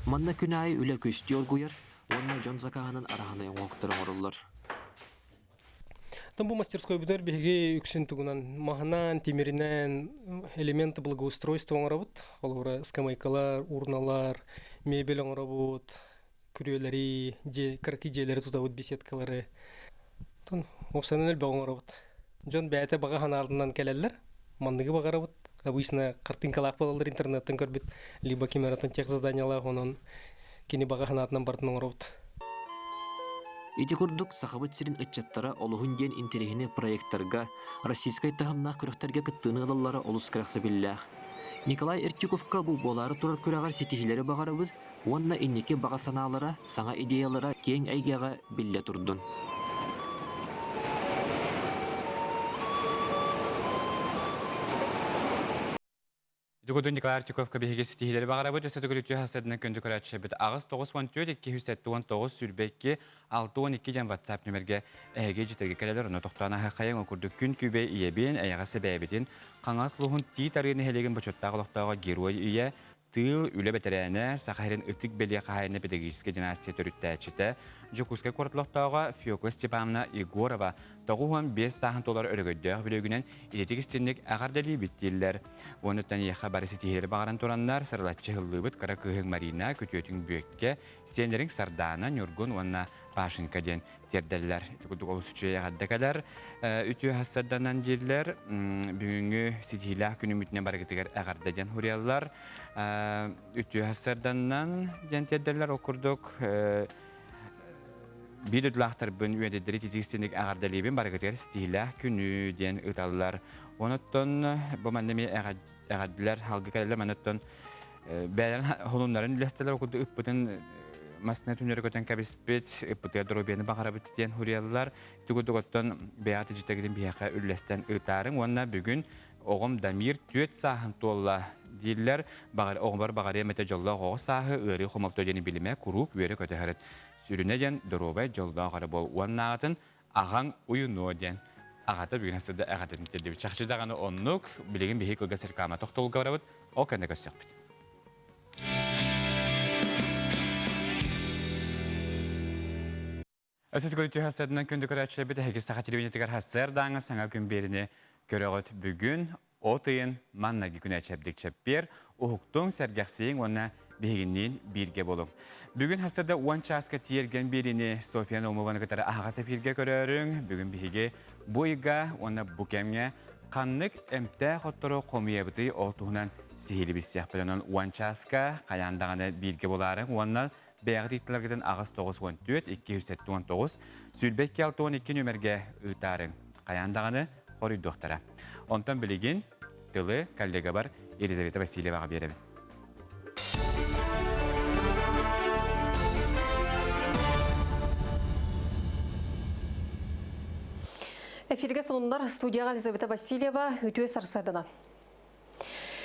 Манна күн аайы үлэ күстүү оргуйар уонна дьон закаһынан араһынай оҥоһуктары оҥороллор. Оттон бу мастерскойбутугар биһиги үксүн тугунан маһынан, тимиринэн элементы благоустройства оҥоробут. Холобура, скамейкалар, урналар, мебель оҥоробут, күрүөлэри, дьиэ, кыракый дьиэлэри тутабыт, беседкалары. Оттон уопсайынан элбэх оҥоробут. Дьон бэйэтэ баҕа санаатынан кэлэллэр. Манныгы баҕарабыт. Обычно картинкалаах буолаллар интернеттэн көрбүт, либо кимераттан тех заданиялаах, онон кини баҕа санаатынан барытын оҥоробут. Ити курдук Сахабыт сирин ыччаттара олуһун диэн интэриэһинэй проектарга, российскай таһымнаах күрэхтэргэ кыттыыны ылаллара олус кэрэхсэбиллээх. Николай Эртюковка бу буолаары турар күрэҕэр ситиһиилэри баҕарабыт уонна инники баҕа санаалара, саҥа идеялара киэҥ эйгэҕэ биллэ турдун. Дьукутун Николай Артюковка биһиги ситиһиилэри баҕарабыт. Өссө төгүл үтүө хасырдынан күндү көрөөччүбүт аҕыс 94 279 22 62 диэн WhatsApp нүмергэ эһиги дьитэргэ кэлэлэр онно тохтоон аһыаххайыҥ. Ол курдук күн күбэй ийэбин, эйэҕэс эбээбитин, Хаҥас улууһун Тиит Арыы нэһилиэгин бочуоттаах олохтооҕо Герой ийэ Тыыл, үлэ бэтэрээнэ, Саха сирин ытык бэлиэ хаһаайына педагогическай династия төрүттээччитэ, Дьокуускай куорат олохтооҕо Фекла Степановна Егорова 95 сааһын туолар өрөгөйдөөх бүлүгүнэн идэтик истинник эҕэрдэлиибит дииллэр. Уонуттан эйиэхэ бары ситиһиилэри баҕаран тураннар, сырылаччы ыһыллыыбыт кыра кыыһыҥ Марина, күтүөтүҥ Бүөккэ, сиэннэриҥ Сардаана, Ньургун уонна Пашенька диэн тиэрдэллэр. Ити курдук олус үчүгэй эҕэрдэ кэлэр. Үтүө хассарданан дииллэр. Бүгүҥҥү ситиһиилээх күнүмүтүнэн барыгытыгар эҕэрдэ диэн суруйаллар. Үтүө хассарданан диэн тиэрдэллэр. Ол курдук биир дойдулаахтарбын үөдэйдэри титиистиник эҕэрдэлиибин барыгытыгар ситиһиилээх күнү диэн ыыталлар. Онуттан бу манна эмиэ эҕэрдэлэр халгы кэлэллэр манныттан бэйэлэрин холуннарын үлэстэлэр ол курдук ыппытын массыына түннэри көтөн кэбиспит ыппытыгар доруобуйаны баҕарабыт диэн суруйаллар ити курдук оттон бэйэҕит ижитэгитин биһиэхэ үллэстэн ыытаарыҥ уонна бүгүн оҕом Дамир түөрт сааһын туолла дииллэр баҕар оҕобор баҕарыам этэ дьоллоох оҕо сааһы ыарыы хомолто диэни билимэ куруук үөрэ көтөһөрүт сүрүнэ диэн доруобай дьоллоох эрэ буол уоннааҕытын аҕаҥ уйунуо диэн аҕата бүгүн сыда эҕэтин тиэрдибит. Чахчы даҕаны оннук, билигин биһиги кылгас реклама тохтобулга барабыт, ол кэннэ көрсүөхпүт. Өссө төгүл үтүө хассыарданан күндү көрөөччүлэрбит эһиги саха телевидениетыгар хассыардааҥы саҥа күн биэрини көрөҕүт бүгүн От ыйын маннайгы күнэ чэбдик чэппиэр, уһуктуҥ, сэргэхсийиҥ уонна биһигинниин бииргэ буолуҥ. Бүгүн хасыда уон чааска тиэргэн биэриини Софья Наумованы кытары аһаҕас эфиргэ көрөөрүҥ. Бүгүн биһиги бу ыйга уонна бу кэмҥэ ханнык эмтээх оттору хомуйабытый ол туһунан сиһили билсиэхпит. Онон уон чааска хайаан даҕаны бииргэ буолаарыҥ уонна бэйэҕит ыйытыларгытын аҕыс 94 279 22 62 нүөмэргэ ыытаарыҥ. Хайаан даҕаны хоруйдуохтара. Онтон билигин тылы коллегабар Елизавета Васильеваҕа биэрэбин. Эфиргэ сонуннар студияҕа Елизавета Васильева үтүө сарсыарданан.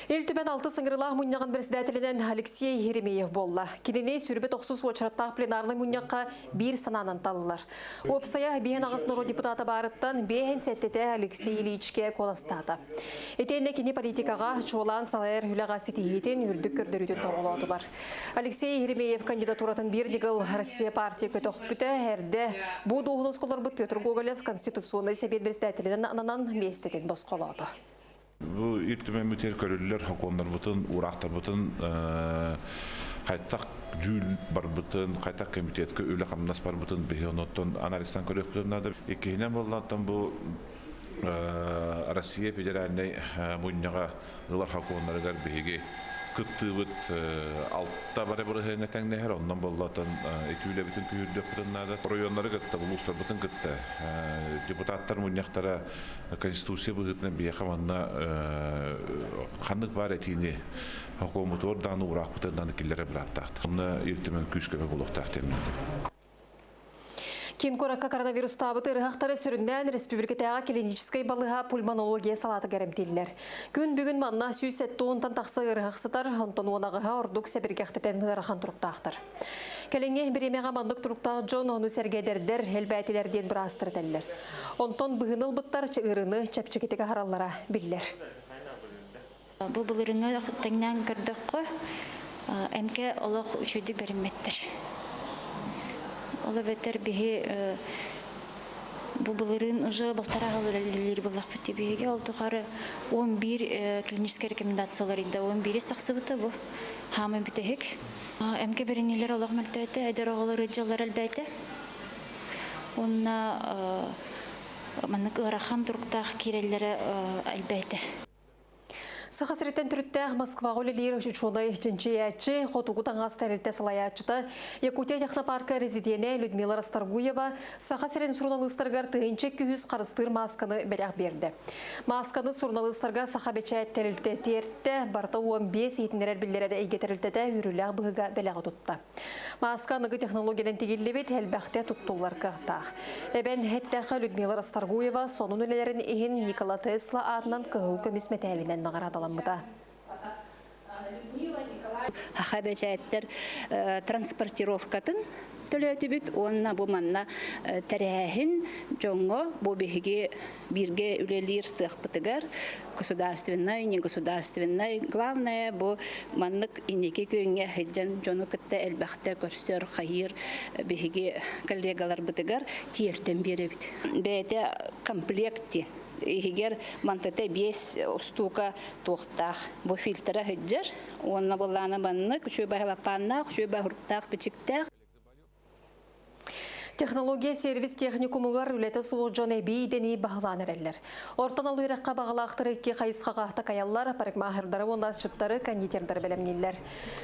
Ил Түмэн алтыс ыҥырыылаах мунньаҕын председателинэн Алексей Еремеев буолла. Кинини сүрбэ тохсус уочараттаах пленарнай мунньахха биир санаанан таллылар. Уопсайа биһэн аҕыс норуот депутата баарыттан биэһин сэттэтэ Алексей Ильичке куоластаата. Итиэннэ кини политикаҕа чуолаан салайар үлэҕэ ситиһиитин үрдүк көрдөрүүтүн тоҕолоотулар. Алексей Еремеев кандидатуратын биир ньыгыл Россия партия көтөхпүтэ эрдэ бу дуоһунас олорбут Петр Гоголев Конституционнай Сэбиэт председателинэн ананан миэстэтин босхолоото. Бу Ил Түмэммитигэр көрүллэр сокуоннарбытын, уураахтарбытын хайтах дьүүл барбытын, хайдах комитетка үлэ-хамнас барбытын биһи онуттан анализтан көрүөхпүтүн наада. Иккиһинэн буоллааттан бу Россия федеральнай мунньаҕа ылар сокуоннарыгар биһиги кыттыыбыт алта бары бырыһыаҥҥа тэҥнэһэр, онон буоллаатан ити үлэбитин күүһүрдүөхпүтүн наада. Оройуоннары кытта, улуустарбытын кытта депутаттар мунньахтара Конституция быһыытынан биһиэхэ манна ханнык баар этиини сокуоммутугар даҕаны уураахпытыгар даҕаны киллэрэр бырааптаахтар. Онно Ил Түмэн күүс-көмө буолуохтаах диэн Киин куоракка коронавирустаабыт ыарыһахтары сүрүннээн республикатааҕы клиническэй балыыһа пульмонология салаатыгар эмтииллэр. Күн бүгүн манна 170-тан тахса ыарыһах сытар, онтон уонаҕыһа ордук сэбиргэхтэтэн ыарахан туруктаахтар. Кэлиҥҥи бириэмэҕэ маннык туруктаах дьон ону сэргэ эдэрдэр, элбээтилэр диэн быраастар этэллэр. Онтон быһыыны ылбыттар ыарыыны чэпчэкитик аһараллара биллэр. Бу былырыҥҥы тэҥнээн көрдөххө, эмкэ олох үчүгэйдик бэриммэттэр. Ол эбэтэр биһи бу былырыын уже балтараа сыл үлэлиир буоллахпыт биһиги ол тухары 11 клиническэй рекомендациялар ыйда 11 тахсыбыта бу хаамай бүтэһик. Эмкэ бэринилэр олох мөлтөөтө, эдэр оҕолор ыдьаллар элбээтэ. Уонна маннык ыарахан туруктаах киирэллэрэ элбээтэ. Саха сириттэн төрүттээх Москваҕа үлэлиир учуонай чинчийээччи, хотугу таҥас тэрилтэ салайааччыта, Якутия технопарка резиденэ Людмила Расторгуева Саха сирин суруналыыстарыгар 1200 харыстыыр маасканы бэлэх биэрдэ. Маасканы суруналыыстарга Саха бэчээт тэрилтэ тиэртэ, барыта 15 иһитиннэрэр биллэрэр эйгэ тэрилтэтэ үөрүүлээх быһыыга бэлэҕи тутта. Мааска аныгы технологиянан тигиллибит, элбэхтэ туттуллар кыахтаах. Эбэн эттэххэ Людмила Расторгуева сонун үлэлэрин иһин Никола Тесла аатынан кыһыл көмүс мэтээлинэн наҕараадаламмыта. Саха бэчээттэр транспортировкатын төлөөтүбүт уонна бу манна тэрээһин дьоҥҥо бу биһиги бииргэ үлэлиир сыахпытыгар государственнай, негосударственнай, главное бу маннык инники күөҥҥэ сылдьан дьону кытта элбэхтэ көрсөр, хайыыр биһиги коллегаларбытыгар тиэрдэн биэрэбит. Бэйэтэ комплект диэн иһигэр мантата биэс устуука туохтаах бу фильтра сылдьар уонна былаана маннык үчүгэй баһылаппааннаах үчүгэй баһырыктаах бичиктээх Технология сервис техникумугар үлэтэ суох дьон эбии идэни баһылаан эрэллэр. Ортон ал үөрэххэ баҕалаахтары икки хайысхаҕа такайаллар, парикмахердары уонна асчыттары, кондитердары бэлэмнииллэр.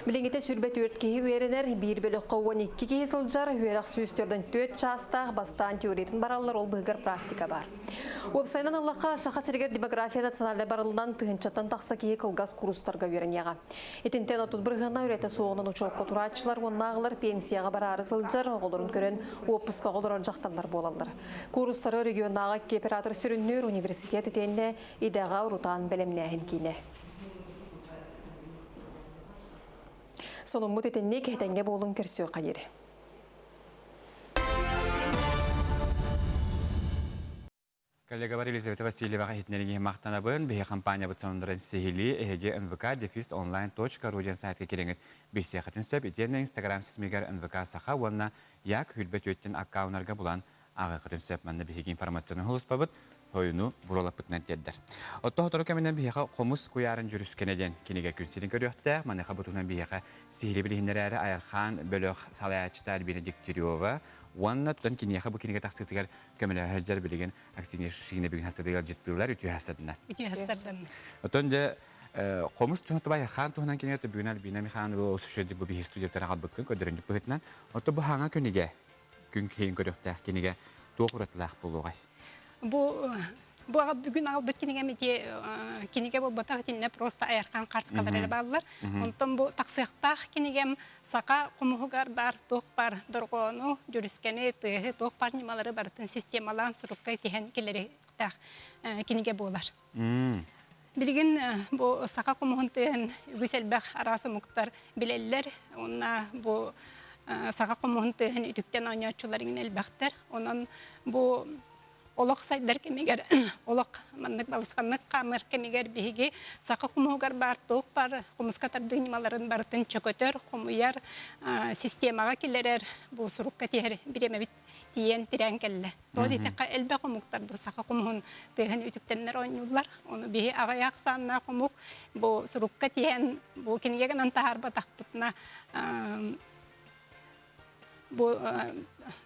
Билиҥҥитэ 24 киһи үөрэнэр, биир бөлөххө 12 киһи сылдьар, үөрэх 144 чаастаах, бастаан теориятын бараллар, ол быһыгар практика бар. Уопсайынан ыллахха, Саха сиригэр демография национальнай барылынан тыһыынчаттан тахса киһи кылгас курстарга үөрэниэҕэ. Итинтэн 30 бырыһыана үлэтэ суоҕунан учуокка турааччылар уоннааҕылар пенсияҕа бараары сылдьар, оҕолорун көрөн уоппускаҕа олорор дьахталлар буолаллар. Куурустары регионнааҕы кооператор сүрүннүүр университет итиэннэ идэҕэ урутаан бэлэмнээһин киинэ. Сонуммут итинник этэҥҥэ буолуҥ көрсүөххэ диэри. Коллегалар Елизавета Васильеваҕа иһитиннэриҥи махтанабын. Биһи компаниябыт сонуннарын сиһилии эһиги нвк дефис онлайн точка ру диэн сайтка киирэҥит билсиэххитин сөп. Итиэннэ Инстаграм ситимигэр НВК Саха уонна Як Хүрбэ түөттэн аккауннарга булан ааҕыаххытын сөп. Манна биһиги информацияны хулуспабыт, хойуну буруолаппытынан тиэрдэр. Отто сотору кэминэн биһиэхэ Хомус куйаарын дьүрүскэнэ диэн кинигэ күн сирин көрүөхтээх. Маныаха бу туһунан биһиэхэ сиһилии билиһиннэрээри Айархаан бөлөх салайааччыта Альбина Дегтярева уонна тутан киниэхэ бу кинигэ тахсыытыгар көмөлөһө сылдьар билигин Аксинья Шишигина бүгүн хастыгар дьыттыылар үтүө хастадына. Үтүө хастадына. Отон дьэ хомус туһунан табай хаан туһунан кинигэ бүгүн Альбина Михайловна осуществить бу биһи студияттар аҕалбыккын көрдөрүннүк быһытынан. Ото бу хаҥа күнигэ күн киһин көрүөхтээх кинигэ туох уратылаах буолуоҕай? Бу Бу бүгүн аҕалбыт кинигэм ити кинигэ буолбатах итиннэ просто айархан хартыскалар эрэ бааллар. Онтон бу тахсыахтаах кинигэм саха хомуһугар баар туох баар дорҕоону, дьүрүскэни, тыаһы, туох баар ньымалары барытын системалаан сурукка тиһэн киллэриэхтээх кинигэ буолар. Билигин бу саха хомуһун тыаһын үгүс элбэх араас омуктар билэллэр. Уонна бу саха хомуһун тыаһын үтүктэн оонньооччулар иҥин элбэхтэр. Онон бу олох сайдар кэмигэр, олох маннык балысханнык хаамар кэмигэр биһиги саха хомуһугар баар туох баар хомуска тардыы ньымаларын барытын чөкөтөр, хомуйар, системаҕа киллэрэр бу сурукка тиһэр бириэмэбит тиийэн тирээн кэллэ. Тоҕо диэтэххэ элбэх омуктар бу саха хомуһун тыаһын үтүктэннэр оонньууллар. Ону биһи аҕыйах ахсааннаах омук бу сурукка тиһэн бу кинигэ гынан таһаарбатахпытына. Бу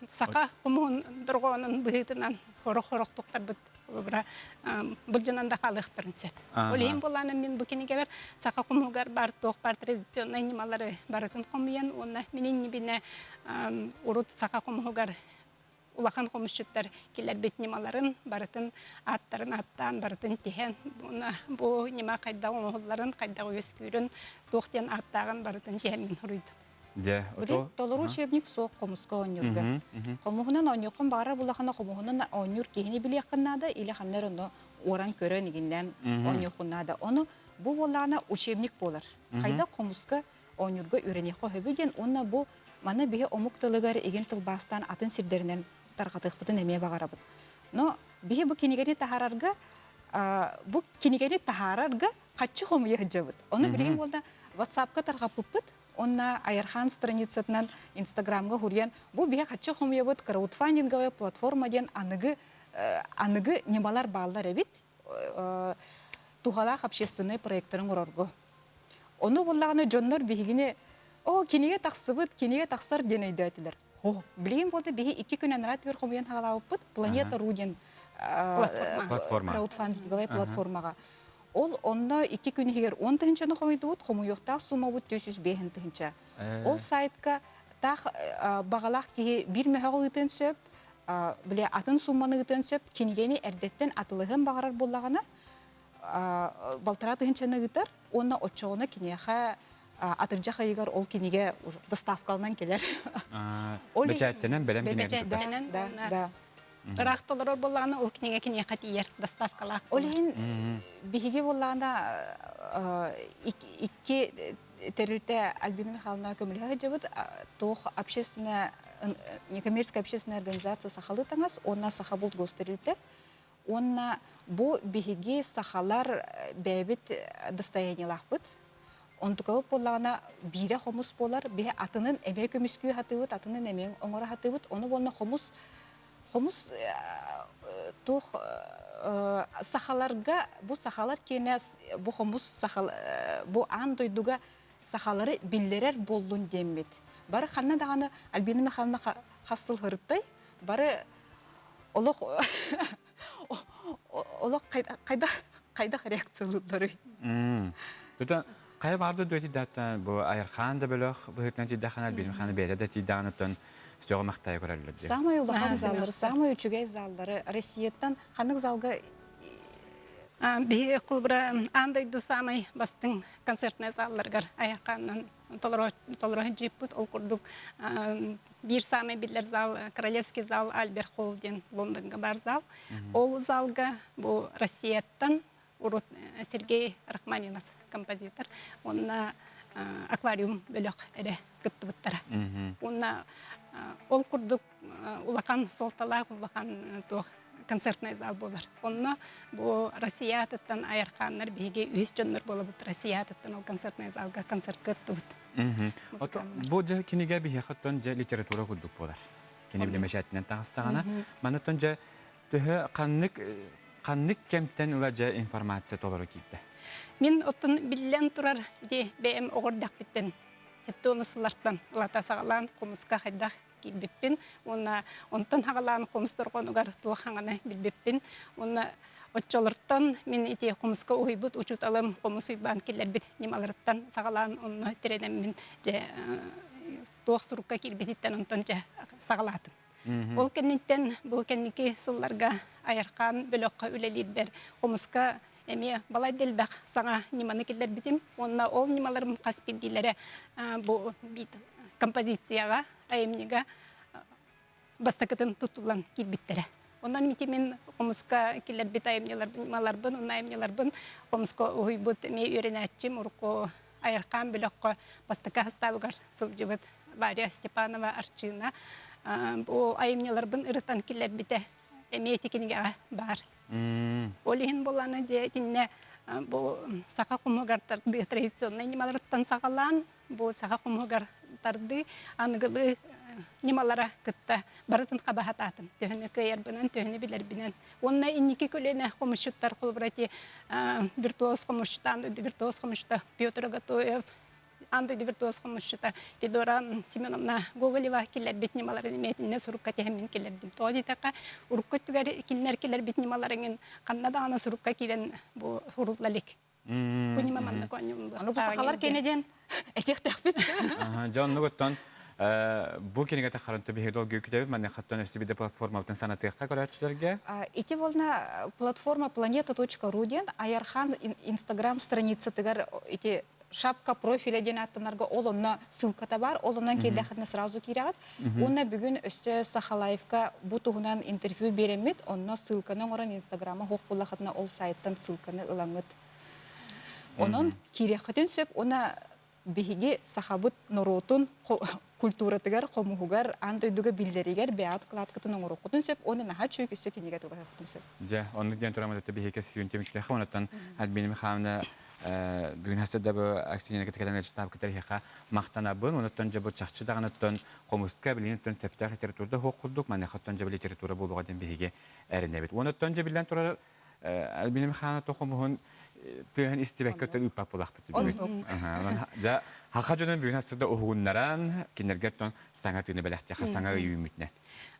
саха хомуһун дорҕоонун быһыытынан хорох-хорох туттарбыт холобура былдьанан да хаалыахтарын сөп. Ол иһин буоллаана мин бу кинигэбэр саха хомуһугар бар туох бар традиционнай ньымалары барытын хомуйан уонна мин иннибинэ урут саха хомуһугар улахан хомусчуттар киллэрбит ньымаларын барытын ааттарын ааттаан барытын тиһэн бу ньыма хайдах оҥоһулларын хайдах үөскүүрүн туох диэн ааттааҕын барытын тиһэн мин суруйдум. Дьэ, Били толору учебник суох хомуска оонньуурга. Хомуһунан оонньуоххун баҕарар булахына хомуһунан оонньуур киһини билиэххин наада или ханна эрэ онно уоран көрөн игиннээн оонньуоххун наада. Ону бу буоллаҕына учебник буолар. Хайдах хомуска оонньуурга үөрэниэххэ сөбүй диэн уонна бу маны биһи омук тылыгар игин тылбаастаан атын сирдэринэн тарҕатыахпытын эмиэ баҕарабыт. Но биһи бу кинигэни таһаарарга бу кинигэни таһаарарга хаччы хомуйа сылдьабыт. Ону билигин буолла WhatsApp-ка тарҕаппыппыт уонна Айархан страницатынан Инстаграмга хуруйан бу биһи хаччы хомуйабыт краудфандинговая платформа диэн аныгы аныгы ньымалар бааллар эбит туһалаах общественнай проекттарын оҥорорго. Ону буоллаҕына дьоннор биһигини оо кинигэ тахсыбыт, кинигэ тахсар диэн өйдөөтүлэр. Билигин буолда биһи икки күн анараа түгэр хомуйан хаалаабыппыт Планета Ру диэн краудфандинговай платформаҕа. Ол онно икки күн иһигэр 10 тыһыынчаны хомуйдубут, хомуйуохтаах суумабыт 405 тыһыынча. Ол сайтка таах баҕалаах киһи биир мөһөҕү ыытыан сөп, бile атын сууманы ыытыан сөп, кинигэни эрдэттэн атылыһыан баҕарар буоллаҕына, балтараа тыһыынчаны ыытар уонна оччоҕуна киниэхэ атырдьах ыйыгар ол кинигэ доставкаланан кэлэр. Бэчээттэнэн бэлэм кинигэ Да, да. Ыраах толорор буоллаҕына ол кинигэ киниэхэ тиийэр доставкалаах. Ол иһин биһиги буоллаҕына икки тэрилтэ Альбина Михайловна көмөлөһө сылдьабыт туох общественная некоммерческая общественная организация сахалыы таҥас уонна Сахабулт гостэрилтэ Уонна бу биһиги сахалар бэйэбит достояниелаахпыт. Онтукабыт буоллаҕына биирэ хомус буолар, биһи атынын эмиэ көмүскүү сатыыбыт, атынын эмиэ оҥоро сатыыбыт. Ону уонна хомус хомус туох сахаларга бу сахалар киэнэ бу хомус сахал бу аан дойдуга сахалары биллэрэр буоллун диэммит. Бары ханна даҕаны Альбина Михайловна хас сыл сырыттай, бары олох олох хайдах хайдах реакциялыылларый? Тута хайа баарды дуо тиийдэхтэн бу Айархаан да бөлөх быһыытынан тиийдэххинэ Альбина Михайловна бэйэтэ да тиийдэҕин сөҕө махтайа көрөллөр дии. Самай улахан заллары, самай үчүгэй заллары Россияттан ханнык залга Биһи холобура аан дойду самай бастыҥ концертнай залларыгар Айархаанынан толоро сылдьыппыт. Ол курдук биир саамай биллэр зал Королевский зал Альберт Холл диэн Лондонга бар зал. Ол залга бу Россияттан урут Сергей Рахманинов композитор уонна аквариум бөлөх эрэ кыттыбыттара. Уонна ол курдук улахан суолталаах улахан туох концертный зал буолар. Онно бу Россия атыттан айархааннар биһиги үһүс дьоннор буолабыт Россия атыттан ол концертный залга концертка ыттыбыт. Бу дьэ кинигэ биһиэхэ оттон дьэ литература курдук буолар. Кини билимэчээтинэн таҕыстаҕына, манна дьэ төһө ханнык ханнык кэмтэн ыла дьэ информация толору киирдэ? Мин оттон биллэн турар ити бэйэм оҕордахпыттан хеттуону сыллартан ылата саҕалаан хомуска хайдах киирбиппин уонна онтон хаҕалаан хомус дорҕоонугар туох хаҥаны билбиппин уонна оччолортон мин ити хомуска уһуйбут учууталым хомус уйбаан киллэрбит ньымаларыттан саҕалаан онно тирэнэммин дьэ туох сурукка киирбититтэн онтон дьэ саҕалаатым. Ол кэнниттэн бу кэнники сылларга Айархаан бөлөххө үлэлиирбэр хомуска эмиэ балай да элбэх саҥа ньыманы киллэрбитим уонна ол ньымаларым хас биирдиилэрэ бу композицияҕа, айымньыга бастакытын туттуллан киирбиттэрэ. Онон ити мин хомуска киллэрбит айымньыларбын, уонна айымньыларбын хомуска уһуйбут эмиэ үөрэнээччим урукку Айархаан бөлөххө бастакы састаабыгар сылдьыбыт Варя Степанова Арчыына бу айымньыларбын ырытан киллэрбитэ эмиэ ити кинигэҕэ баар. Ол иһин буоллаҕына дьэ итиннэ бу саха хомугар тардыы традиционнай ньымаларыттан саҕалаан бу саха хомугар тардыы аныгылыы ньымалара кытта барытын хабаһатаатым. Төһөнү кыайарбынан, төһөнү билэрбинэн. Уонна инники көлүөнэ хомусчуттар холобура ити виртуоз хомусчутаан виртуоз хомусчута Петр Готоев, Аан дойду виртуоз хомусчута Федора Семеновна Гоголева киллэрбит ньымаларын эмиэтиннэ сурукка тиһэммин киллэрдим. Тоҕо диэтэххэ, урукку өттүгэр кинилэр киллэрбит ньымаларыҥын ханна даҕаны сурукка киирэн бу сурулла илик. Бу ньыма маннык оонньуум Аны бу сахалар кэнэ диэн этиэхтээхпит. Дьон оннугуттан бу кинигэтэ харанту биһиги долгуйу күтэбит манныхаттан өссө биде платформабытын санатыахха көрөөччүлэргэ. Ити волна платформа планета.ру диэн Айархан инстаграм страницатыгар ити шапка профиля диэн аттанарга ол онно ссылката бар, ол онон киирдэххитинэ сразу киирэҕит. Уонна бүгүн өссө Сахалаевка бу туһунан интервью биэрэммит, онно ссылканы оҥорон инстаграмма суох буоллаххытына ол сайттан ссылканы ылаҥҥыт. Онон киириэххитин сөп уонна биһиги сахабыт норуотун культуратыгар, хомуһугар, аан дойдуга биллэригэр бэйэҕит кылааткытын оҥоруоххутун сөп уонна наһаа үчүгэй өссө кинигэ тылыһыаххытын сөп. Дьэ, оннук диэн туран биһиги кэпсиибин түмүктээх онуттан Альбина Михайловна бүгүн хасыда бу Аксиньяны кытта кэлэн ыалдьыттаабыккытыгар эһиэхэ махтанабын. Онуттан дьэ бу чахчы даҕаныттан хомуска билигин сөптөөх литература суох курдук, маныаха дьэ бу литература буолуоҕа диэн биһиги эрэнэбит. Онуттан дьэ биллэн турар Альбина Михайловна хомуһун тыаһын истибэккэ өттөн ыыппат буолахпыт бүгүн. Дьэ, хаха дьонун бүгүн хасыда уһугуннаран, кинилэргэ оттон саҥа тыыны бэлэхтиэхэ, саҥа ый үүммүтүнэн.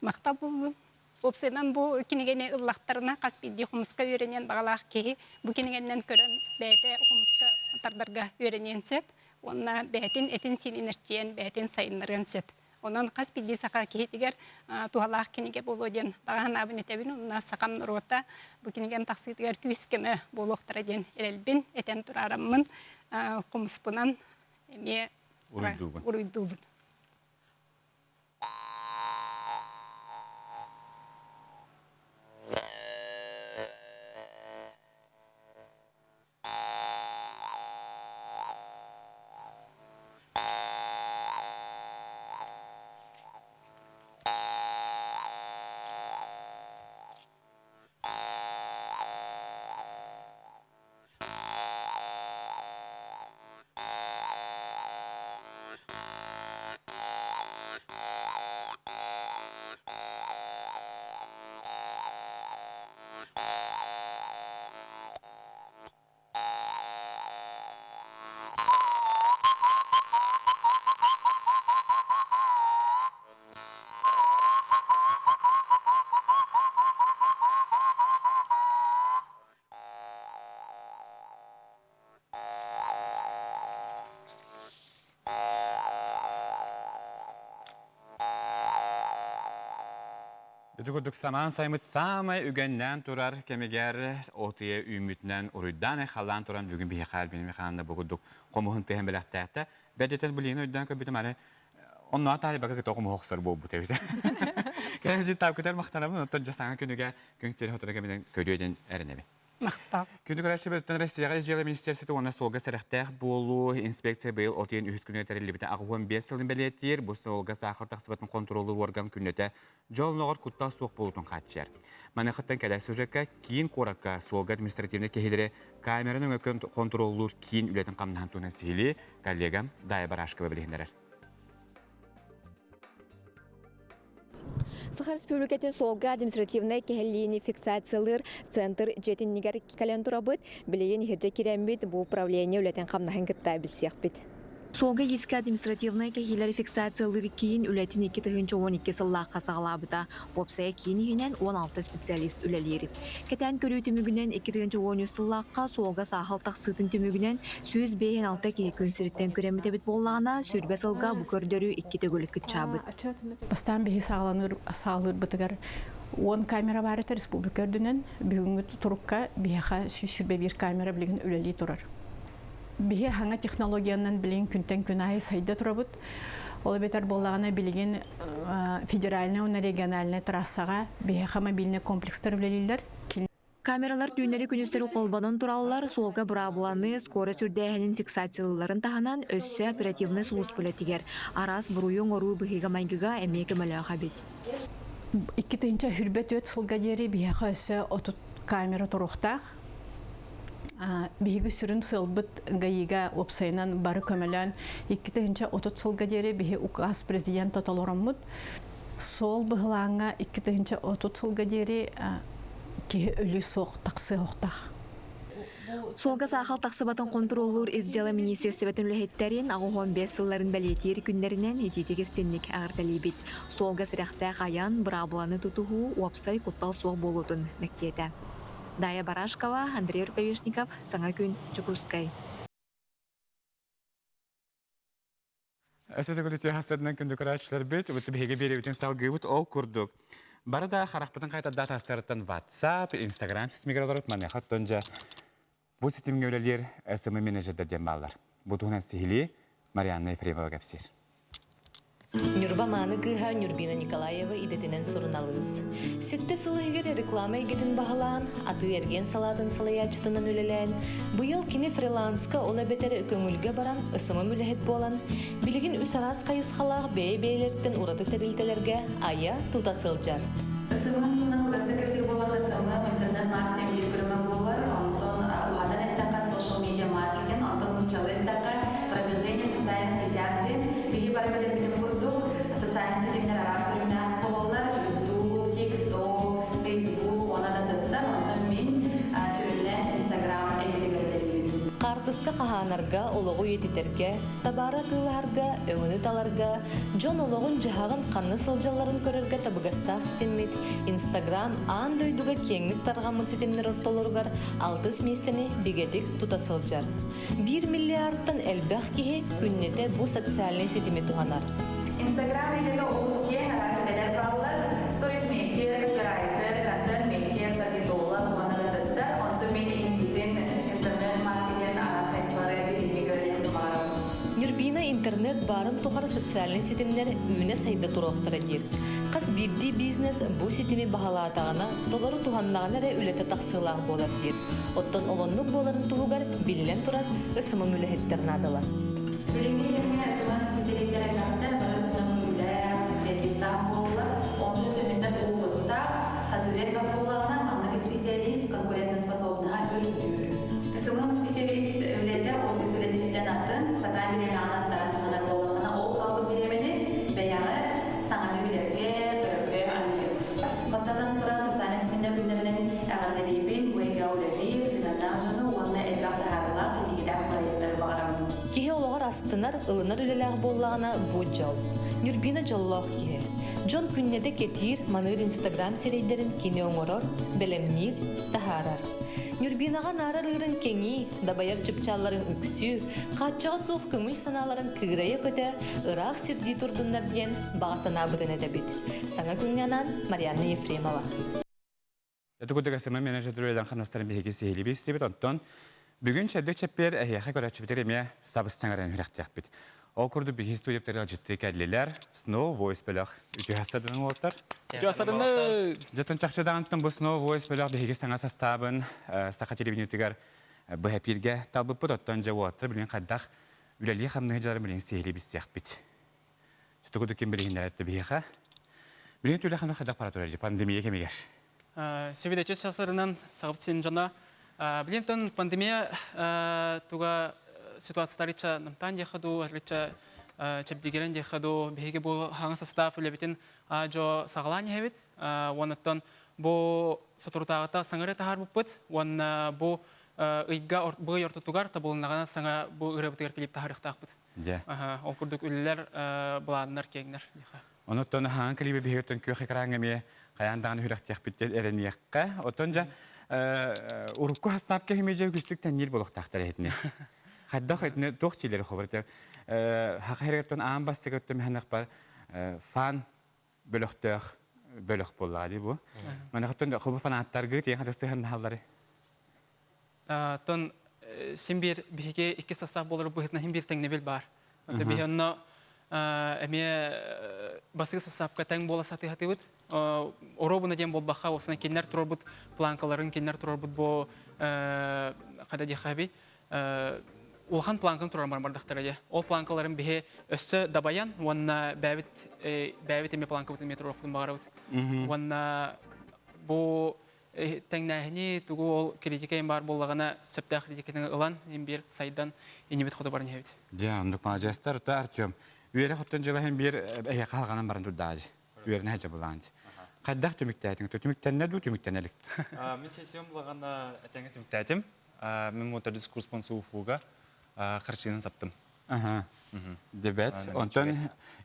Махтал буоллун. Уопсайынан бу кинигэни ыллахтарына хас биирдии хомуска үөрэниэн баҕалаах киһи бу кинигэннэн көрөн бэйэтэ хомуска тардарга үөрэниэн сөп уонна бэйэтин этин-сиинин эрчийэн бэйэтин сайыннарыан сөп. Онон хас биирдии саха киһитигэр туһалаах кинигэ буолуо диэн баҕа санаабын этэбин. Онно сахам норуота бу кинигэм тахсыытыгар күүс-көмө буолуохтара диэн эрэлбин этэн тураараммын хомуспунан эмиэ уруйдуубун. Ити курдук самаан саймыт саамай үгэннээн турар кэмигэр отуйа үүммүтүнэн уруйдаан айхаллаан туран бүгүн биһиэхэ Альбина Михайловна бу курдук хомуһун тыаһын бэлэхтээхтэ. Бэрдитэн билигин өйдөөн көрбүтүм аны онно таалибака кытта хомуһу охсор буолбут эбит. Кэлэн таапкытар махтанабын, оттон дьэ саҥа күнүгэ күн сири хотура кэминэн көрүө диэн эрэнэбин. Махтал. Күндү көрөөччүбүттэн Россияҕа дьыала министерствота уонна суолга сэрэхтээх буолуу инспекция быйыл от ыйын үһүс күнүгэр тэриллибитэ 85 сылын бэлиэтиир. Бу суолга саахал тахсыбатын хонтуруоллуур уорган күннэтэ дьол олоҕор куттал суох буолуутун хааччыйар. Маныхаттан кэлэр сюжекка киин куоракка суолга административнай кэһиилэри камера нөҥө хонтуруоллуур киин үлэтин хамнаһын туһунан сиһилии коллегам Дая Барашкова билиһиннэрэр. Саха Республикатын суолга административнай кэһиллиини фиксациялыыр центр дьиэтиннигэр кэлэн турабыт. Билигин иһирдьэ киирэммит бу управление үлэтин хамнаһын кытта билсиэхпит. Суолга иискэ административнай кэһиилэри фиксациялыыр киин үлэтин 2012 сыллаахха саҕалаабыта. Уопсайа киин иһинэн 16 специалист үлэлиир. Кэтээн көрүү түмүгүнэн 2013 сыллаахха суолга саахал тахсыытын түмүгүнэн 156 киһи күн сириттэн күрэммит эбит буоллаҕына, сүүрбэ сылга бу көрдөрүү икки төгүл кыччаабыт. Бастаан биһи саҕаланыр саҕалыырбытыгар 10 камера баар этэ республика үрдүнэн. Бүгүҥҥү турукка биһиэхэ 121 камера билигин үлэлии турар. Биһи хаҥа технологиянан билигин күнтэн күн аайы сайда турабыт. Ол эбэтэр буоллаҕына билигин федеральнай уонна региональнай трассаҕа биһиэхэ мобильный комплекстар үлэлииллэр. Камералар түүннэри-күнүстэри холбонон тураллар, суолга быраабыланы, скорость үрдээһинин фиксациялыылларын таһынан, өссө оперативнай сулууспа үлэтигэр, араас буруйу оҥоруу быһыыга-майгыга эмиэ көмөлөөх эбит. 2024 сылга диэри биһиэхэ өссө 30 камера туруохтаах. Биһиги сүрүн сыалбыт ГАИга уопсайынан бары көмөлөөн 2030 сылга диэри биһи указ президента толороммут. Суол быһылааҥҥа 2030 сылга диэри киһи өлүү суох тахсыахтаах. Суолга саахал тахсыбатын хонтуруоллуур ис дьыала министиэристибэтин үлэһиттэрин 85 сылларын бэлиэтиир күннэринэн итиитик истинник эҕэрдэлиибит. Суолга сэрэхтээх айан, быраабыланы тутуһуу уопсай куттал суох буолуутун мэктиэтэ. Дая Барашкова, Андрей Рукавишников, Саҥа күн, Дьокуускай. Өссө төгүл үтүө хастарынан күндү көрөөччүлэрбит, биһиги биэрэбитин салгыыбыт ол курдук. Бары да харахпытын хайтардаат хастарыттан WhatsApp, Instagram ситимигэр олорут маныаха оттон дьэ бу ситимҥэ үлэлиир СМ менеджердэр диэн бааллар. Бу туһунан сиһилии Марианна Ефремова кэпсиир. Ньурба мааны кыыһа Нюрбина Николаева идэтинэн суруналыыс. Сэттэ сыл иһигэр реклама эйгэтин баһылаан, атыы-эргиэн салаатын салайааччытынан үлэлээн, быйыл кини фриланска ол эбэтэр көҥүлгэ баран ысымым үлэһит буолан, билигин үс араас хайысхалаах бэйэ-бэйэлэриттэн ураты тэрилтэлэргэ айа тута сылдьар. СММ туһунан кылгастык кэпсиир буоллахха, СММ интернет-маркетинг биир көрүҥэ буолар. Онтон уһатан эттэххэ, social media маркетинг, онтон нууччалыы эттэххэ, продвижение в социальных сетях диэн. Биһи бары билэрбитин курдук, социальнай ситимнэр араас көрүҥнээх буолаллар. YouTube, TikTok, Facebook уонна да атыттар. Онтон мин сүрүннээн Instagram эйгэтигэр үлэлиибин. Хаартыска хаһаанарга, олоҕу үйэтитэргэ, табаары атыылаһарга, өҥөнү таларга, дьон олоҕун-дьаһаҕын ханна сылдьалларын көрөргө табыгастаах ситиммит Инстаграм аан дойдуга киэҥник тарҕаммыт ситимнэр ортолоругар алтыс миэстэни бигэтик тута сылдьар. Биир миллиардтан элбэх киһи күннэтэ бу социальнай ситими туһанар. Инстаграм эйгэтэ олус киэҥ, араас идэлэр бааллар. Сторисмейкер, копирайтер, контент-мейкер, таргетолог уонна да атыттар. Онтон мин инникитин интернет-маркетинг араас хайысхалары дириҥник үөрэниэхпин баҕарабын. Нюрбина интернет баарын тухары социальнай ситимнэр үүнэ-сайда туруохтара диир. Хас биирдии бизнес бу ситими баһылаатаҕына, толору туһаннаҕына эрэ үлэтэ тахсыылаах буолар диир. Оттон олоннук буоларын туһугар, биллэн турар, ысымым үлэһиттэр наадалар. Билиҥҥи кэмҥэ СММ специалистара элбэхтэр, бары туһунан көрүүлээх, креативтаах буолаллар. Онтон төһөннөн уопуттаах, сатыыр элбэх буоллаҕына, маннык специалист конкурентоспособноһа үрдүүр. СММ специалист үлэтэ офис үлэтиттэн атын, сатаан бириэмэҕин аттаран туһанар буоллаххына, ол хаалбыт бириэмэни бэйэҕэр саҥаны билэргэ, көрөргө аныыр. Бастатан туран, социальнай ситимнэр күннэринэн эҕэрдэлиибин, бу эйгэҕэ үлэлиир, сыһыаннаах дьону уонна элбэх таһаарыылаах, ситиһиилээх проектары баҕарабын. Киһи олоҕор астынар, ылынар үлэлээх буоллаҕына, бу дьол. Нюрбина дьоллоох киһи. Дьон күннэтэ кэтиир, маныыр Инстаграм сирэйдэрин кини оҥорор, бэлэмниир, таһаарар. Нюрбинаҕа наарар ыырын кэҥии, дабайар чыпчаалларын үксүү, хааччаҕа суох көҥүл санааларын кыырайа көтө, ыраах сирдии турдуннар диэн баҕа санаабытын этэбит. Саҥа күҥҥэ анаан Марианна Ефремова. Ити курдук СММ менеджер үлэлэн хамнастарын биһиги сиһилии истибит. Онтон бүгүн Чэбдик Чэппиэр эһиэхэ көрөөччүбүтүгэр эмиэ сабыс-саҥаран үрэхтиэхпит. Ол курдук биһиги студияптары ыалдьыттыы кэллилэр. Snow Voice бөлөх үтүө хастардан уолаттар. Үтүө хастардан Дьэтин чахчы даҕантан бу Snow Voice бөлөх биһиги саҥа састаабын саха телевидениетыгар быһа эпииргэ талбыппыт. Оттон дьэ уолаттар билигин хайдах үлэлии-хамныы сылдьалларын билигин сиһилии билсиэхпит. Тутугу ким билиһиннэрэр биһиэхэ. Билигин түлэ ханна хайдах бара турар пандемия кэмигэр? Сөбүлэччи сасырынан саҕып син дьоно. Билин тон пандемия туга ситуацияларыча намтаан диэхэ дуу, арыча чэбдигирэн диэхэ дуу, биһиги бу хаҥа состав үлэбитин жо саҕалаан иһэбит. Уоннаттан бу соторутааҕыта саҥары таһаарбыппыт. Уонна бу ыйга бу ый ортотугар табылыннаҕына саҥа бу ырыабытыгар клип таһаарыахтаахпыт. Дьэ. Ол курдук үлэлэр, былааннар киэҥнэр. Онуттан хаан клиби биһигэттэн күөх экраҥҥа эмиэ хайаан даҕаны үрэхтиэхпит диэн эрэниэххэ. Оттон дьэ урукку хастаап киһи дьэ үгүстүк тэнниир буолуохтаахтар эһитини. Хайдах этини туох чилери хобар хаха хэрэгэртэн аан бастык өттөм ханахпар фан бөлөхтөөх бөлөх буоллаҕа дии бу. Манахаттан хобу фанаттаргы тиэн хатыстыһан Тон син биир биһиги икки састаах буолар быһыытынан син биир тэҥнэбил баар. Ото биһи онно эмиэ басыы састаапка тэҥ буола сатыһатыбыт. Оруобуна диэн буолбахха, осна кинилэр турарбыт планкаларын, кинилэр турарбыт бу хада диэхэ улахан планканы турар бардахтара дьэ. Ол планкаларын биһи өссө дабайан уонна бэйэбит бэйэбит эмиэ планкабытын эмиэ туруохпутун баҕарабыт. Уонна бу тэҥнээһини тугу ол критика баар буоллаҕына сөптөөх критиканы ылан им биир сайдан иннибит хоту баран иһэбит. Дьэ, оннук маладьыастар. Та Артем, үөрэх оттон дьылаһын биир эһиэхэ халҕанан баран турдаажы. Үөрэнэ сылдьа Хайдах түмүктээтиҥ? Түмүктэннэ дуу, түмүктэнэ илик? Мин сессиям булагана этэҥҥэ түмүктээтим. Мен бу төрдүс курспун СУФУга харчынан саптым. Аха. Дебет. Онтон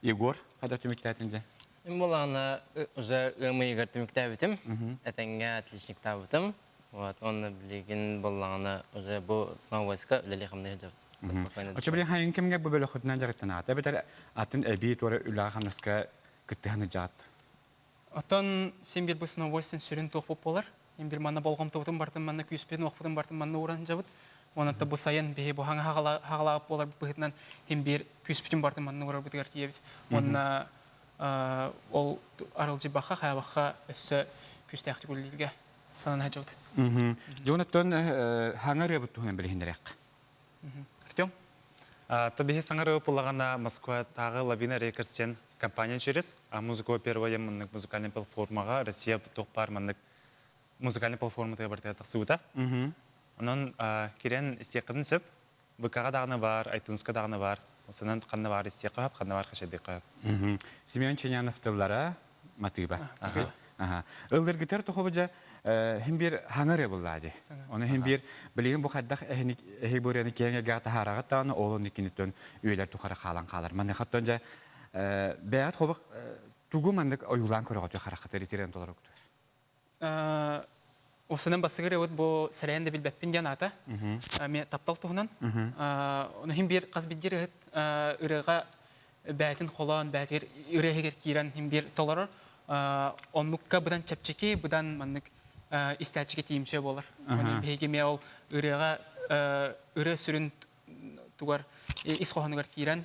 Егор қада түмүктәтин де? Мен болағына уже ымыйгар түмүктәбитим. Этеңге отличник табытым. Вот, он билигин боллаҕына уже бу Сновойска үлэлии хамныы сылдьар. Очо билин хайын кемге бу бөлөхүтүнэн жарыктанаата битер атын эби туора үлэҕэ хамнаска кыттыһаны жаат. Оттон син бир бу Сновойстан сүрүн туох болар. Ин бир манна болҕомтобутун бартын манна күүспүтүн уохпутун бартын манна ууран жабыт. Онон бу сайын биһи бу хаҥа хаҕалаабыт буолар быһытынан хин бир күүспүтүн бартын манна уурарбытыгар тиийэбит. Уонна ол арылдьыбахха хайабахха өссө күүстээхтик үлэлииргэ санана сылдьабыт. Дьонуттан хаҥа ырыабыт туһунан билиһиннэриэх. Артем? То биһи саҥа ырыа пулаҕана Москватааҕы Лавина Рекордс диэн компания через музыка первая маннык музыкальный платформаҕа Россия туох баар маннык музыкальный платформатыгар барытыгар тахсыбыта. Онон кирэн истиэххитин сөп. ВК-ҕа даҕаны баар, iTunes-ка даҕаны баар. Осынан ханна баар истиэххэ сөп, ханна баар хачайдыахха сөп. Семен Ченянов тыллара матыыба. Ыллыргытар тохобу дьэ хим бир хаҥар буллаа ди. Оны хим бир билигин бу хайдах эһи буряны киэҥ эгэ таһаараҕыт даҕаны ол онну киниттэн үйэлэр тухары хаалан хаалар. Манна хаттон дьэ бэйэт хобук тугу маннык ойуулаан көрөҕөтү хараххытыр итирэн толорукутур. Осынан басыгыр эбит бу сэрэйэн да билбэппин диэн аата. Ме таптал туһунан. Оны хим бир хас биддир ыһыт ырыаға бээтин холоон бээтигэр ырыаһыгар киирэн хим бир толорор. Оннукка быдан чэпчэки, быдан маннык истээччигэ тиийимчэ буолар. Оны биһиги ме ол ырыаға ырыа сүрүн тугар ис хоһоонугар киирэн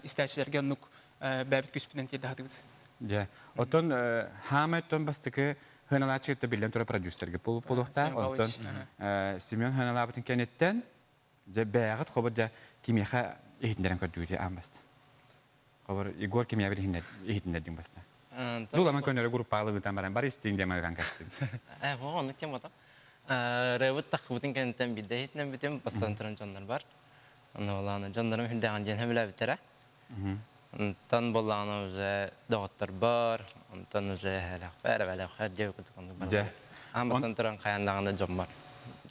истээччилэргэ оннук бэйэбит күүспүтүнэн тиэрдэ сатыыбыт. Дьэ, оттон хаамай оттон бастакы хыналааччы биллэн турар продюсерге буолуохтаах. Оттон Семен хыналаабытын кэнниттэн дьэ бэйэҕит хобор дьэ кимиэхэ иһитиннэрэн көрдүгүт аан баста. Хобор Егор кимиэхэ иһитиннэрдиҥ баста. Дуламан көнөрө группаалы ыытан баран бар истиҥ диэн маныган кастым. Э, оннук кем ото. Рэбит тахыбытын кэнниттэн биирдэ иһитинэн бүтүм, бастан туран дьоннор бар. Онно болаана дьоннорум хүрдээҕин диэн сөбүлээбиттэрэ. Онтон боллаҕына уже доҕотторбор, онтон уже эһэлэхпэр, эбэлэхпэр диэбит курдук оннук Дьэ. Аан бастан туран хайаан даҕаны дьоммор.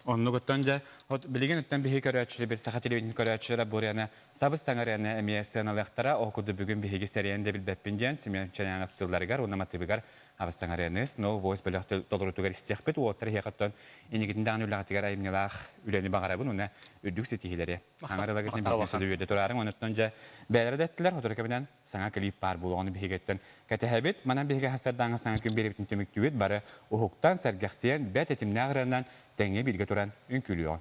Оннугуттан дьэ, от билигин өттөн биһиги көрөөччүлэр, бир саха телевидение көрөөччүлэрэ буряны сабыс саҥарыаны эмиэ сыаналыахтара. Ол курдук бүгүн биһиги сэрийэн да билбэппин диэн Семен Чанянов тылларыгар уонна матыыбыгар Абыс саҥарыаны Snow Voice бөлөх толорутугар истиэхпит. Уолаттар эһиэхэттэн инникитин даҕаны үлэҕитигэр айымньылаах үлэни баҕарабын уонна үрдүк ситиһиилэри. Аҥарылагытын биһиги үөрдэ тураарыҥ. Онуттан дьэ бэйэлэрэ да эттилэр, сотору кэминэн саҥа клип баар буолуоҕун биһигиттэн кэтэһэбит. Манан биһиги хасырдааҥы саҥа күн биэрэбитин түмүктүүбүт. Бары уһуктан, сэргэхсийэн, бэрт тэтимнээх ырыанан тэҥҥэ бииргэ туран үҥкүүлүөҕүҥ.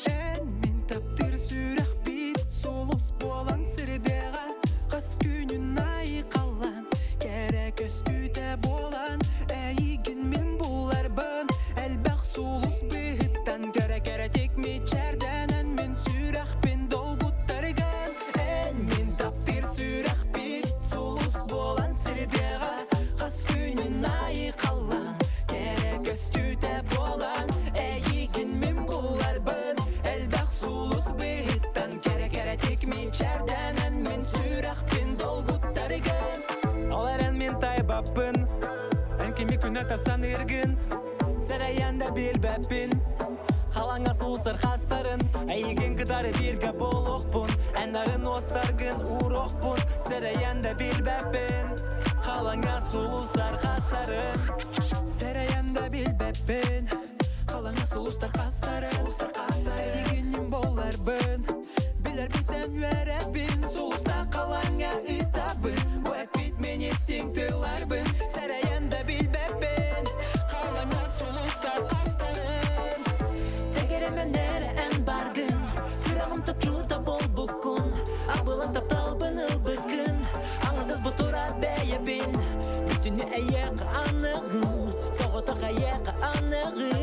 Эн мин таптыыр сүрэхпит сулус буолан сирдээҕэ хас күнүн айхаллаан кэрэ көстүүтэ буолан эйигин мин буларбын элбэх сулус быһыттан кэрэ кэрэтик мичээрдэнэн мин сүрэхпин долгуттарган эн мин таптыыр сүрэхпит сулус буолан сирдээҕэ хас күнүн айхаллаан кэрэ көстүүтэ буолан эйигин мин буларбын элбэх сулус быһыттан кэрэ кэрэтик мичээрдэнэн мин сүрэхпин долгуттарган Ол эрэн мин тайбаппын Эн кими күнөтө саныыргын Сэрэйэн да билбэппин Халаҥа сулусар хастарын Эйигин кытары бииргэ буолуохпун Эн уостаргын ууруохпун Сэрэйэн да билбэппин Халаҥа сулусар хастарын Сэрэйэн да билбэппин Халаҥа сулустар хастарын Эйигиннин болларбын Билэрбиттэн үөрэбин Сулуста халаҥа ыытабын Бу эппит мин истиҥ тылларбын Сэрэйэн да билбэппин Халаҥа сулустар хастарын Сэгэрэмен эрэ эн баргын Сүрэҕим топчуута буолбуккун Абылаҥ тапталбын ылбыккын Аҥардас бу турар бэйэбин Бүтүнү эйиэхэ аныгым Соҕотох эйиэхэ аныгым.